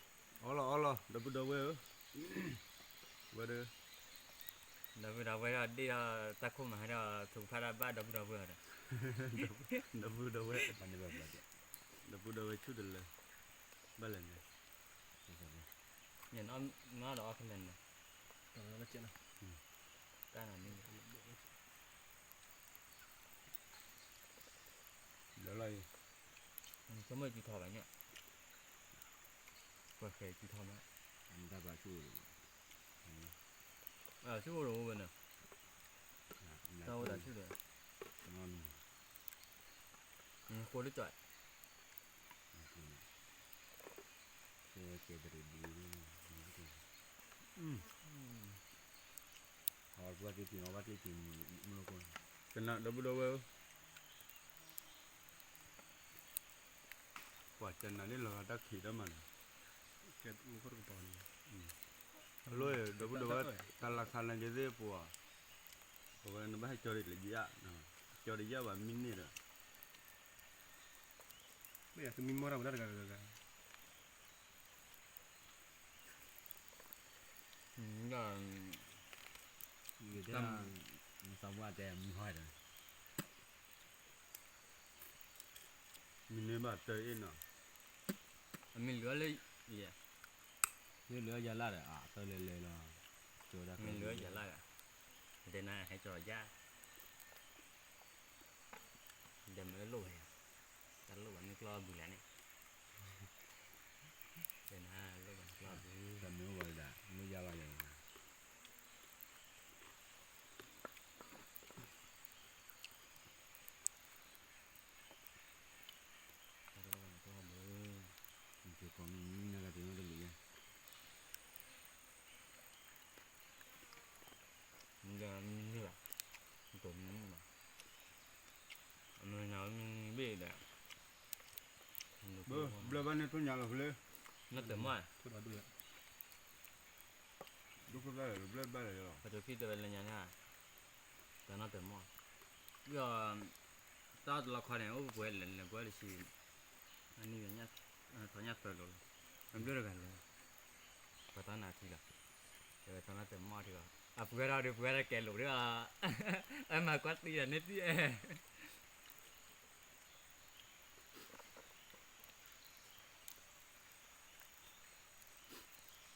လီၤ ဒီပုၢ်ဒီဝဲၢ်ဧၢ, ဝဲဒီး ဒီပုၢ်ဒီဝဲၢ်ဒီး ဒ့ၣ်ဒီးတၢ်ခိၣ်မၤဟဲဒီး ထုကဖၣ်တၢ်ဘၣ်ဒီပုၢ်ဒီဝဲၢ်ဒီး, ဒီပုၢ်ဒီဝဲၢ်, ဒီပုၢ်ဒီဝဲၢ်ဆူၣ်တလၢ, ဘၣ်လဲၣ်န့ၣ်, နအီၣ်ဒီးအီၣ်ခဲလၢာ်န့ၣ်, တၢ်နၤန့ၣ် လၢလီၤအံၤ, ဆိကမိၣ်စုထီဘၣ်န့ၣ်, ပှၤဃဲစုထီမး, တၢ်ပှၤဆူၣ်အိၣ်, ဆူၣ်အိၣ်ဒီးအိၣ်ဝဲန့ၣ်, တၢ်အိၣ်သးဆူၣ်ဒီး, ဃိလၢကၠီ, ကဲတရံးဘု, ဟီပှၤတံၢ်တံၢ်မၤဘၣ်တံၢ်တံၢ်, မူလၢကီၢ်, ကနၣ်ဒီပုၢ်ဒီဝဲၢ်ဧၢ, ပှၤကနၣ်န့ၣ်လီၤဂာ်တၢ်ခံးတၢ်မၤန့ၣ်, အလိၣ်ဒီပုၢ်ဒီဝဲၢ် တၢ်လၢခါန့ၣ်က့ၤသ့ၣ်ပှၤ, အဝဲနဘၣ်ဟဲကၠီတလၢယါ, ကၠီတယါဘၣ်မံန့ၢ်ဒီး, မ့ၢ်သုမံမီၢ်တၢ်ဝဲဒၣ်တဂၤဂၤဂၤ, သးပှၢ်တဲမံဟီၣ်ဒီး မံန့ၢ်ဘၣ်တၢ်အ့ၣ်နီၤ, အမံၤလၢလၢ, လၢလၢယၤလၢ်ဒီး အတၢ်လဲၤလဲၤလီၤ, မံၤလၢယၤလၢ်ဒီး, တဲနၤဟဲကၠီယါ, ဒဲမ့ၢ်လိၣ်ဝဲယၤ, တၢ်လိၣ်ဘၣ်န့ၣ်ကျီၢ်ဘုလဲၣ်န့ၣ်, တဲနၤလိၣ်ဘၣ်န့ၣ်ကျီၢ်ဘု, တၢ်မ့ၢ်အိၣ်ဝဲဒၣ် မ့ၢ်ယါလီၤယၤ တၢ်လီၢ်ဘၣ်န့ၣ်တဘၣ်ဘၣ်, ယကီၢ်မံၤမံၤနၤဂၤတမ့ၢ်တလံၤယါ, မံၤလၢမံၤမံၤဘၣ်, မံၤမံၤဘၣ်, အမ့ၢ်နၤမံၤမံၤဘ့ၣ်ဒီး, ဘျၢၣ်ဘၣ်န့ၣ်ထိၣ်ညါလီၤဖဲလဲၣ်, နတမီၢ်, ဒိၣ်ဖျၢၣ်ဘျၢၣ်ဘၣ်လီၤ, ပတဖံၣ်တဲဝဲလၢညါန့ၣ်, တၢ်နီၢ်တမီၢ်, ဒီး, တၢ်တလီခီန့ၣ် အိၣ်ပှဲၤလဲၣ်လဲၣ်ကွဲတဆံ, အနံၣ်, ထီညၣ်သၢလိၤလီၤ, အဘျၢၣ်တဂၤလဲၣ်, ပှၤတၢ်နးထံလီၤ, တဲဝဲတၢ်နီၢ်တမီၢ်ထံလီၤ, အပှဲၤထီၣ်ဒီးပှဲၤထီၣ်ကဲလိာ်ဒီး, အမၤကွၢ်သံဒီးန့ၣ်သံအဲ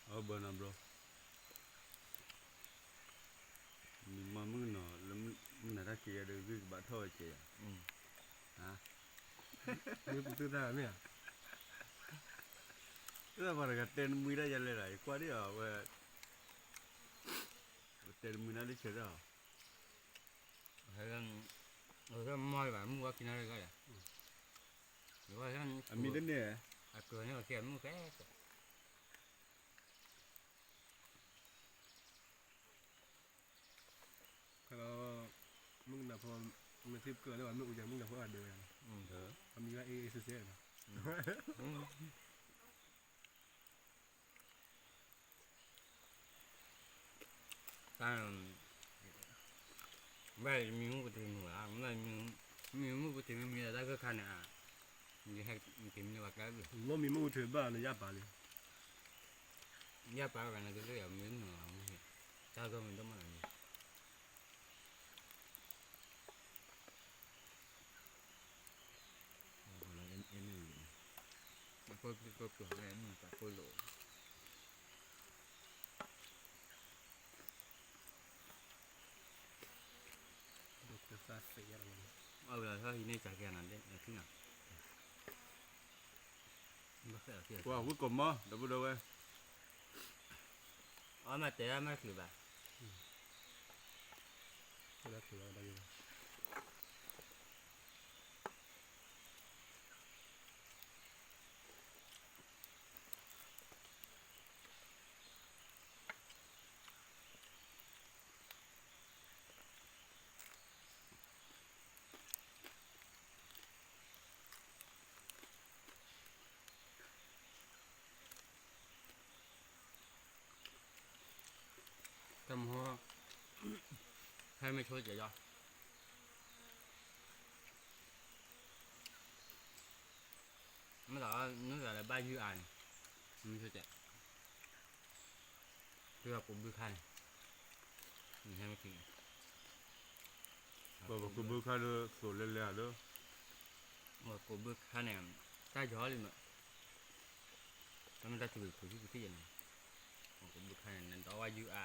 အဘၢနၤဘျီ, မံမီၢ်မုၣ်ကနီၤ လၢမုၢ်နၤတၢ်ခံးယၤဒီး ဂံၢ်ကဘၣ်ထီၣ်ဝဲကဲယၤ, မ့ၢ်ပူၤသုတၢ်မ့ၢ်ဧါ, လၢပှၤတဂၤတဲနမှံဒၣ်ယၤလဲၣ်ဒီး ယကွၢ်ဒံးအီၤဝဲ, တဲနမှံနၤလၢဆဲးဒၣ်အီၤ, မီၢ်ဘၣ်မုၢ်ဝါခံနၣ်ရၢၢ်ဂၤဒီး, အမံၤတန့ၢ်, အကျိၤန့ၣ်ဝဲကဲမုၢ်ဃဲ, ခဲလၢာ်, မုၣ်ကနီၤဖိ, မ့ၢ်သ့ၣ်ကၢလၢပှၤမ့ၢ်အူယၤမုၣ်ကနီၤဖိအဒိဝဲ, အမံၤဘၣ်အ့ၣ်အ့ၣ်စ့စ့, တၢ်, ဘၣ်မံမုၢ်ကထံၣ်မုၢ်ဧါ, မံမုၢ်ကထံၣ်မ့ၢ်မံဒီးတၢ်ဂၢၢ်ခါန့ၣ်ဧါ, ယဟဲက့ၤမံဘၣ်ကျဲဘၣ်, လီၢ်မံမုၢ်ကထံၣ်ဘၣ်န့ၣ်ယၢ်ပာ်လံ, ယၢ်ပာ်ဂၤန့ၣ်ကသ့ၣ်ယၤမံမုၢ်ဧါ, တၢ်ဂၢၢ်မံဒိၣ်မးလီၤန့ၣ် အဃိလၢအဲၣ်မ့ၢ်ဝံၤန့ၣ်, အခိၣ်ပျီၢ်လၢအဲၣ်မ့ၢ်တၢ်ခိၣ်လိာ်, ဒိၣ်ကသၣ်သ့ၣ်ယါလီၤ, အဝဲလီၤဆီဟံးန့ၢ်စၢ်ကဲနၤဒ်နထံၣ်နၤ, ပှၤဝံကိးမီၤ ဒီပုၢ်ဒီဝဲၢ်, အမၤတဲဒၣ်မၤချုးဘၣ်, တၢ်မဟိ, ဟဲမ့ၢ်ဆိကဲယီၤ, နုာ်သးလၢဘၣ်ယုၢ်အါန့ၣ်, မ့ၢ်ဆိကဲး, တုၤအကိးဘုခါန့ၣ်, နဟဲမ့ၢ်ခံန့ၣ်, ပှၤကိးဘုခါလၢသိးလဲလဲဧါလၢ, ပှၤကိးဘုခါန့ၣ်, တၢ်ယီၤလံမး, တၢ်မ့ၢ်တၢ်ထူၣ်က့ၤခိၣ်ဆူၣ်ကထံၣ်ယဲန့ၣ်, ပှၤကိးဘုခါန့ၣ် နဒီးဝဲယုၢ်အါ,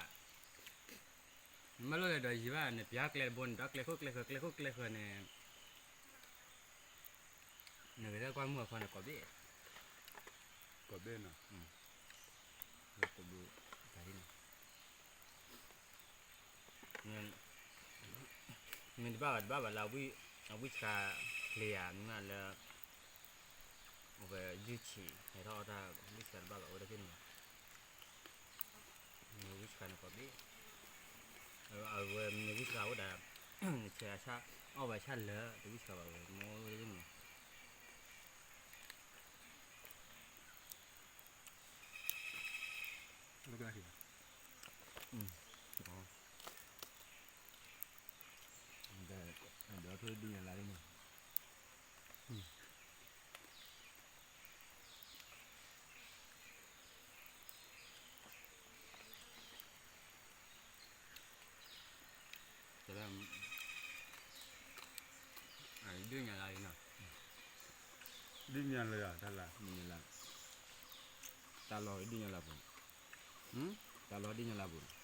နမ့ၢ်လိၣ်လဲၤဒီးယံၤဘၣ် နပျၢ်ကျဲတဘိန့ၣ် ဒီးကျဲခိၣ်ကျဲဃၢၤ ကျဲခိၣ်ကျဲဃၢၤန့ၣ် နကတဲကွၢ်မုၢ်အခီန့ၣ် ကိးဘ့ၣ်, ကိးဘ့ၣ်နီၤ, ကိးဘ့ၣ်, မ့ၢ်တဘၣ်ဘၣ်တဘၣ်ဘၣ်လၢ အဝံၣ်စှၤလံဧါ မ့ၢ်လၢ အဝဲယုၢ်ဆံး ဟဲထီၣ်အီၣ်တၢ် ဝံၣ်စှၤတဘၣ်ဘၣ် အိၣ်တၢ်သ့ၣ်န့ၣ်လီၤ. မ့ၢ်ဝံၣ်စှၤန့ၣ်ကိးဘ့ၣ်, အဝဲမ့ၢ်ဝံၣ်စှၤအိၣ်ဒၣ်, နဆဲးအဆၣ်, အီၣ်ဝဲဆၣ်လၢာ် တဝံၣ်စှၤဘၣ်ဝဲ မ့ၢ်အိၣ်တၢ်သ့ၣ်န့ၣ်လီၤ. ဒီးထိၣ်ဒုၣ်ညါလၢ်န့ၣ်, တၢ်လၢ, ဒုၣ်ညါလၢ်လံနီၤ, ဒုၣ်ညါလၢ်ယၤ တၢ်လၢ်, တၢ်လီၢ်ဒုၣ်ညါလၢ်ပူၤန့ၣ်, တၢ်လီၢ်ဒုၣ်ညါလၢ်ပူၤန့ၣ်,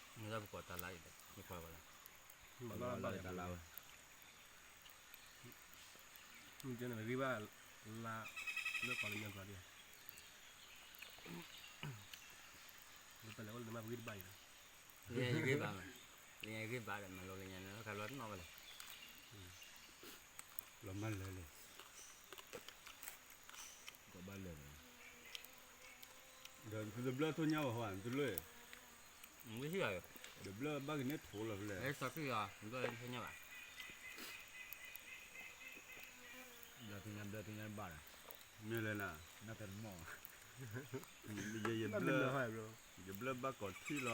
မ့ၢ်တၢ်ပကိးတၢ်လၢ်အံၤ, မ့ၢ်ပကိးလၢ်, တၢ်လၢ်ဝဲ မ့ၢ်ကဲန့ၣ် ဂံၢ်ဘၣ်လၢ်, လၢကီၢ်လၢညါပှၤဒ်, လၢပလဲၤအိၣ်လၢနမ့ၢ်ပဂံၢ်တဘၣ်အံၤလီၤ, လၢညါယဂံၢ်ဘၣ်မး, လၢညါယဂံၢ်ဘၣ်ဒီး မၤလိလၢညါန့ၣ် လီၤခါလီၤတနီၣ်ဝဲလဲၣ်, လီၤမၢ်လၢာ်လၢာ်, ကဘၣ်လၢာ်န့ၣ်, ဒီးနသုတဘျၢထီၣ်ညါဘၣ်ဟီ နသုလၢ ဝံၣ်ဟံၣ်လီၤ, ဒီးဘျၢဘၣ်ကန့ၢ်ထိးလီၤဖဲလဲၣ်, စီၤခရံာ်အီၤ ဘျၢထီၣ်ညါဘၣ်, ဘျၢထီၣ်ညါ ဘျၢထီၣ်ညါတဘၣ်ဒီး, မ့ၢ်လဲၣ်နၤ, နတမီၢ်, ယဘျၢ, ယဘျၢဘၣ်ကိးထံၣ်လီၤ,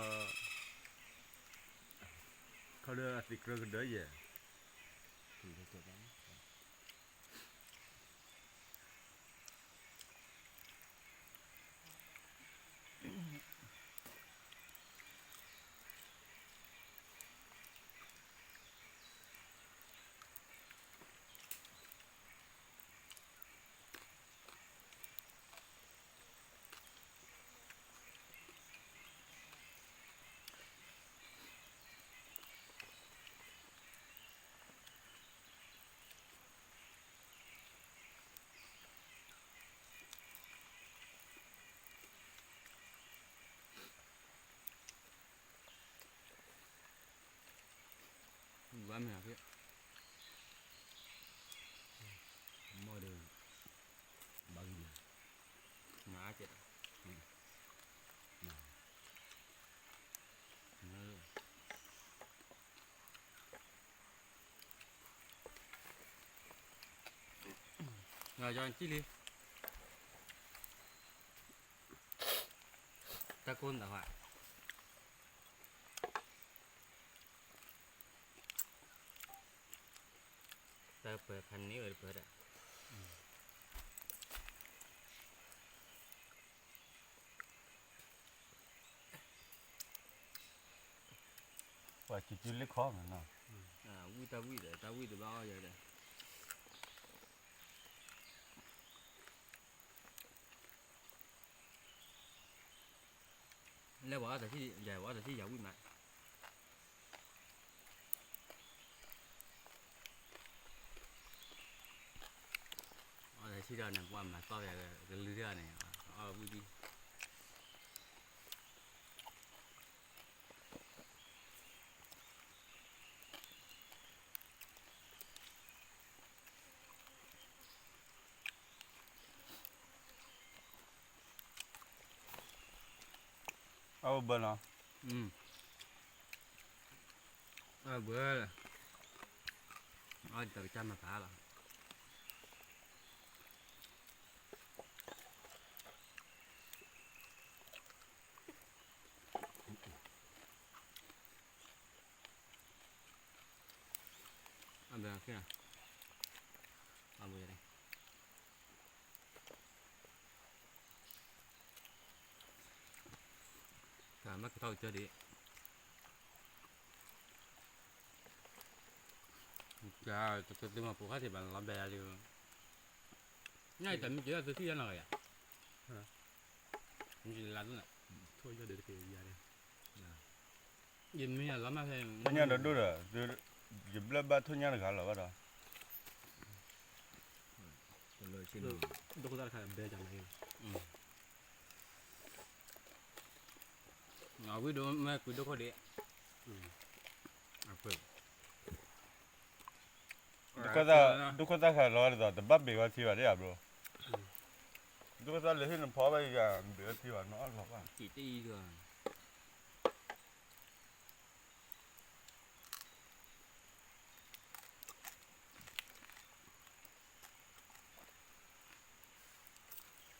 ခီဒီးအသံးကြၢးကဒၢယဲၢ် ဘၣ်မ့ၢ်အဖဲ, မ့ၢ်ဒီး, ဘၣ်ဂံၢ်ယၤ, နအါကဲး, နကၠီနကံၣ်လံ, တၢ်ကိၢ်နသးဟါ တၢ်ပၢၤဖးန့ၢ်ဝဲတပၢၤဒီး, ပှၤစုစုလ့ၣ်ခီမးနီၤ, ဝံၣ်တၢ်ဝံၣ်ဒီး တၢ်ဝံၣ်တဘၣ်အီၣ်ယၤဒီး လၢပှၤအီၣ်တၢ်ထံၣ်ယၤ ပှၤအီၣ်တၢ်ထံၣ်ယၤဝံၣ်မး, အီၣ်တၢ်ထံၣ်ဒီးန့ၣ် ပှၤမၤသီၣ်ယၤ ကလုၢ်ထီၣ်န့ၣ် အီၣ်ဝံၣ်ဒံး အဝဲဘၢလီၤ, အဝဲဘၢလီၤ, အီၣ်တၢ်ကစၢ်မၤဖးလီၤ. အဘၢၣ်, အဘၢၣ်, ဘၣ်က့ၤထီၣ်ကစၢၢ်ဒံး, တသုမၤပိာ်ခါသ့ၣ်ဘၣ်လီၤဘဲဒၣ်လံ, ညၣ်အံၤတမ့ၢ်က့ၤလၢသုထံၣ်ယါနီၤကယၤ, မ့ၢ်လါ, ယမ့ၢ်ယလီၤမၢ်ဖဲ, ထညၣ်ဒီးဒိၣ်ဒီး, ယဘျၢဘၣ်ထညၣ်တဂၤလီၤဘၣ်ဒီး, ဒိၣ်ခိၣ်သၣ်တခါဘဲကမၤ, အဝံၣ်ဒိၣ်မ့ၢ်ကွံာ်ဒိၣ်ခိၣ်ဒံး, ဒိၣ်ခိၣ်သၣ်, ဒိၣ်ခိၣ်သၣ်ခါလီၤဒ်သိး တဘၣ်ဘ့ၣ်ဝဲထံဘၣ်ဒ်ဧါဘျိ, ဒိၣ်ခိၣ်သၣ်လၢဟ့ၣ်နဖီဘၣ်ယၤ ဘ့ၣ်ဝဲထံဘၣ်နီၤ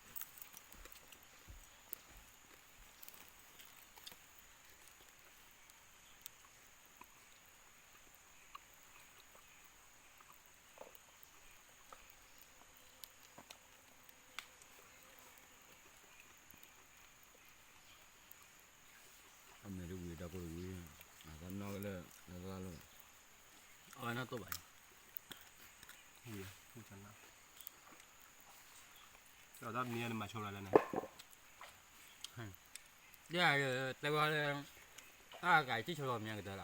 လီၤဘၣ်. အမဲာ်တဝံၤတၢ်ကိၢ်တဝံၤ, အသးနီၣ်ကလၢာ်, အသးလီၤ, အဝဲနီၣ်တိၢ်ဘၣ်, ဝံၤ, ဝံၤ, တၢ်မံၤန့ၣ်မၤဆိလီၤလၢန့ၣ်, တဲဝဲလၢ, အဂၤထံၣ်ဆိလီၤမံၤကတၢၢ်လီၤ.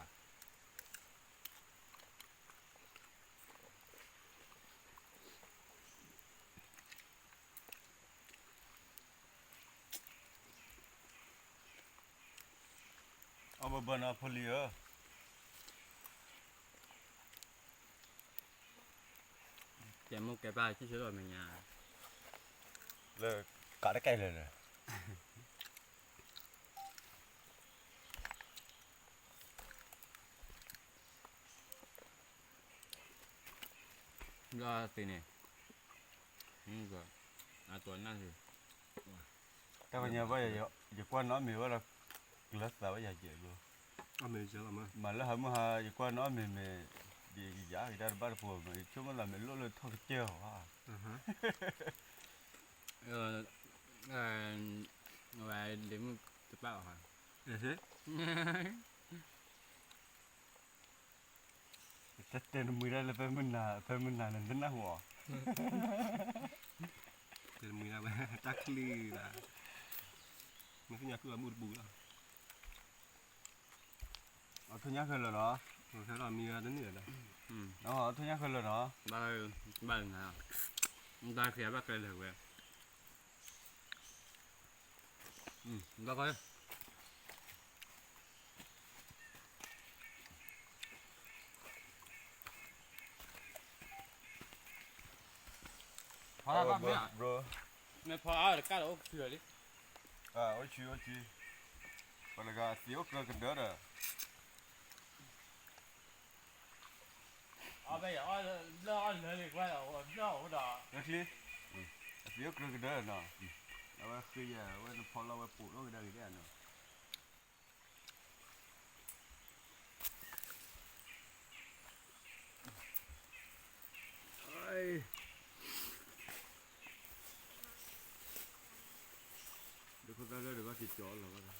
အဘၣ်ဘၣ်နီၤဖိလံၤဧၢ, ကဲမိၢ်ကဲပၢ်ထံၣ်ဆိလီၤမဲာ်ညါ, လၢကးတကဲလၢာ်လၢာ် ဘျီသ့ၣ်န့ၣ်, အတီၢ်နၢ်ဟူ, တၢ်ကညီဘၣ်, ယကွၢ်နီၣ်မ့ၢ်ဝဲဒီး, ကလၢသးဝဲယၤကဲးဘျိ, မၤလၢဟးမုၢ်ဟါ ယကွၢ်နီၣ်မ့ၢ်မ့ၢ်, ဒ်ယၤကဒါတဘၣ်တပူၤမ့ၢ် ယဆိကမိၣ်သးမ့ၢ်လိၣ်လၢထီၣ်ကစၢၢ်အီၤဧါ. ဝဲဒ့မုၣ်တပၣ်အီၤ, တတဲနမှံၤဒၣ်လၢဖဲမုၢ်နၤ, ဖဲမုၢ်နၤန့ၣ် နတနၢ်ဟူအီၤ, တဲနမှံၤဒၣ်ဝဲတၢ်ချံဘၣ်, မ့ၢ်သ့ၣ်ညါခုၣ်အမုၢ်တပူၤလီၤ. အထူညါဃဲလၢာ်နီၤ, အထူညါဃဲလၢာ်နီၤ, ဘၣ်, ဘၣ်, ဘၣ်ကျဲလၢာ်ဝဲ, ဘၣ်ဃဲ, ဖီလာ်ဘၣ်မ့ၢ်, မ့ၢ်ဖီအါတကၣ်ဒီးအိၣ်ဆံလံ, အိၣ်ဆံ, အိၣ်ဆံ, ပှၤတဂၤအသံးအိၣ်ကြၢးကဒၢဒီး အဘဲယၤအီၣ်လၢအီၣ်လၢလံၤကွၢ်ဒီး, အသံးအိၣ်ကြၢးကဒၢနီၤ, အဝဲဃ့ယၤ အဝဲနဖီလီၤဝဲပိာ်ထီၣ်ကဒါက့ၤဒၣ်နီၤ. ဒိၣ်ခိၣ်သၣ်လၢဒီးဘၣ်က့ၤကၠီလီၤဘၣ်ဒီး,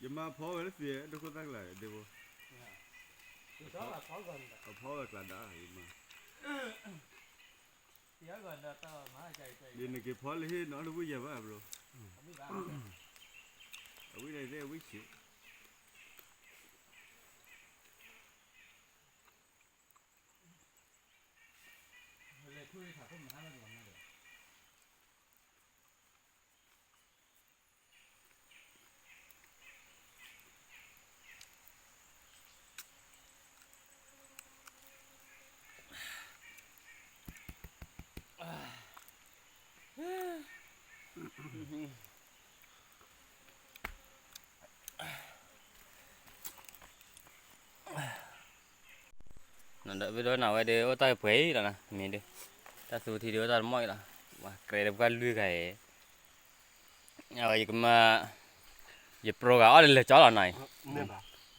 ယမၤဖီဝဲလၢသ့ၣ် ဒိၣ်ခိၣ်သၣ်ကျါဒ့ဖိ, အဖီဝဲကျါဒါ ယမၤ, ယနက့ၤဖီလၢဟ့ၣ်နီတဝံၣ်ယၤဘၣ်ဘျိ, အဝံၣ်ဒၣ်သ့ၣ်အဝံၣ်ဆံး နဒီးဝံၤဒီးနဝဲဒီး အိၣ်တၢ်ပှဲၤအံၤလီၤနီၤ, မ့ၢ်ဒီး တၢ်သူထံဒီး အိၣ်တၢ်တမီၢ်အံၤလီၤ, ပှၤကြဲးဒီးပှၤလွံၢ်ဂၤအံၤ, အဝဲယကမၤ, ယပြိဂၤအီၣ်လၢလၢာ်ကၠီလီၤနီၤ,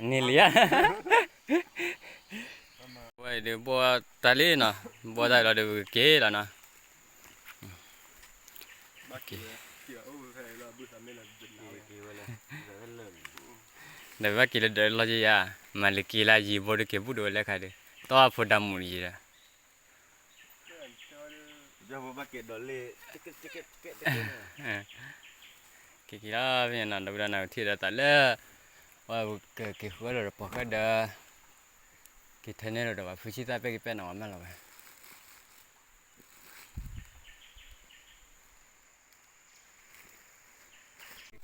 န့ၣ်လံဧါ, ဝဲဒီးဘိၣ်တၢ်လံနီၤ, ဘိၣ်တၢ်လီၤဒီးပကက့ၤလီၤနီၤ. ဒီးဘၣ်က့ၤလၢဒၢးလီၤယဲယၤ, မၤလၢက့ၤလၢယံၤဘိဒုးက့ၤဘူၣ်ဒိးဝဲလၢခါဒီး, တီၢ်ဖိဒါမုၣ်ယံၤဒီး, က့ၤက့ၤလီၤဖဲန့ၣ်နီၤ, ဒီပုၢ်ဒီဝဲၢ်နၢ်ကထံၣ်ဒီးသးလၢ, ဝဲကက့ၤဃုအီၣ်လီၤဒီးပိာ်ဃဲဒီး, က့ၤထဲန့ၣ်လီၤဒီးပှၤဖုဆံသၣ်ပဲၣ်က့ၤပဲၣ်နီၤဝဲမးလီၤဝဲ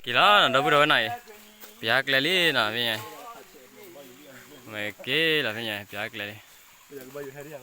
က့ၤလီၤနီၤ ဒီပုၢ်ဒီဝဲၢ်နီၤအံၤ, ပျၢ်ကျဲလံနီၤဖဲညါ, မ့ၢ်က့ၤလီၤဖဲညါ ပျၢ်ကျဲလံ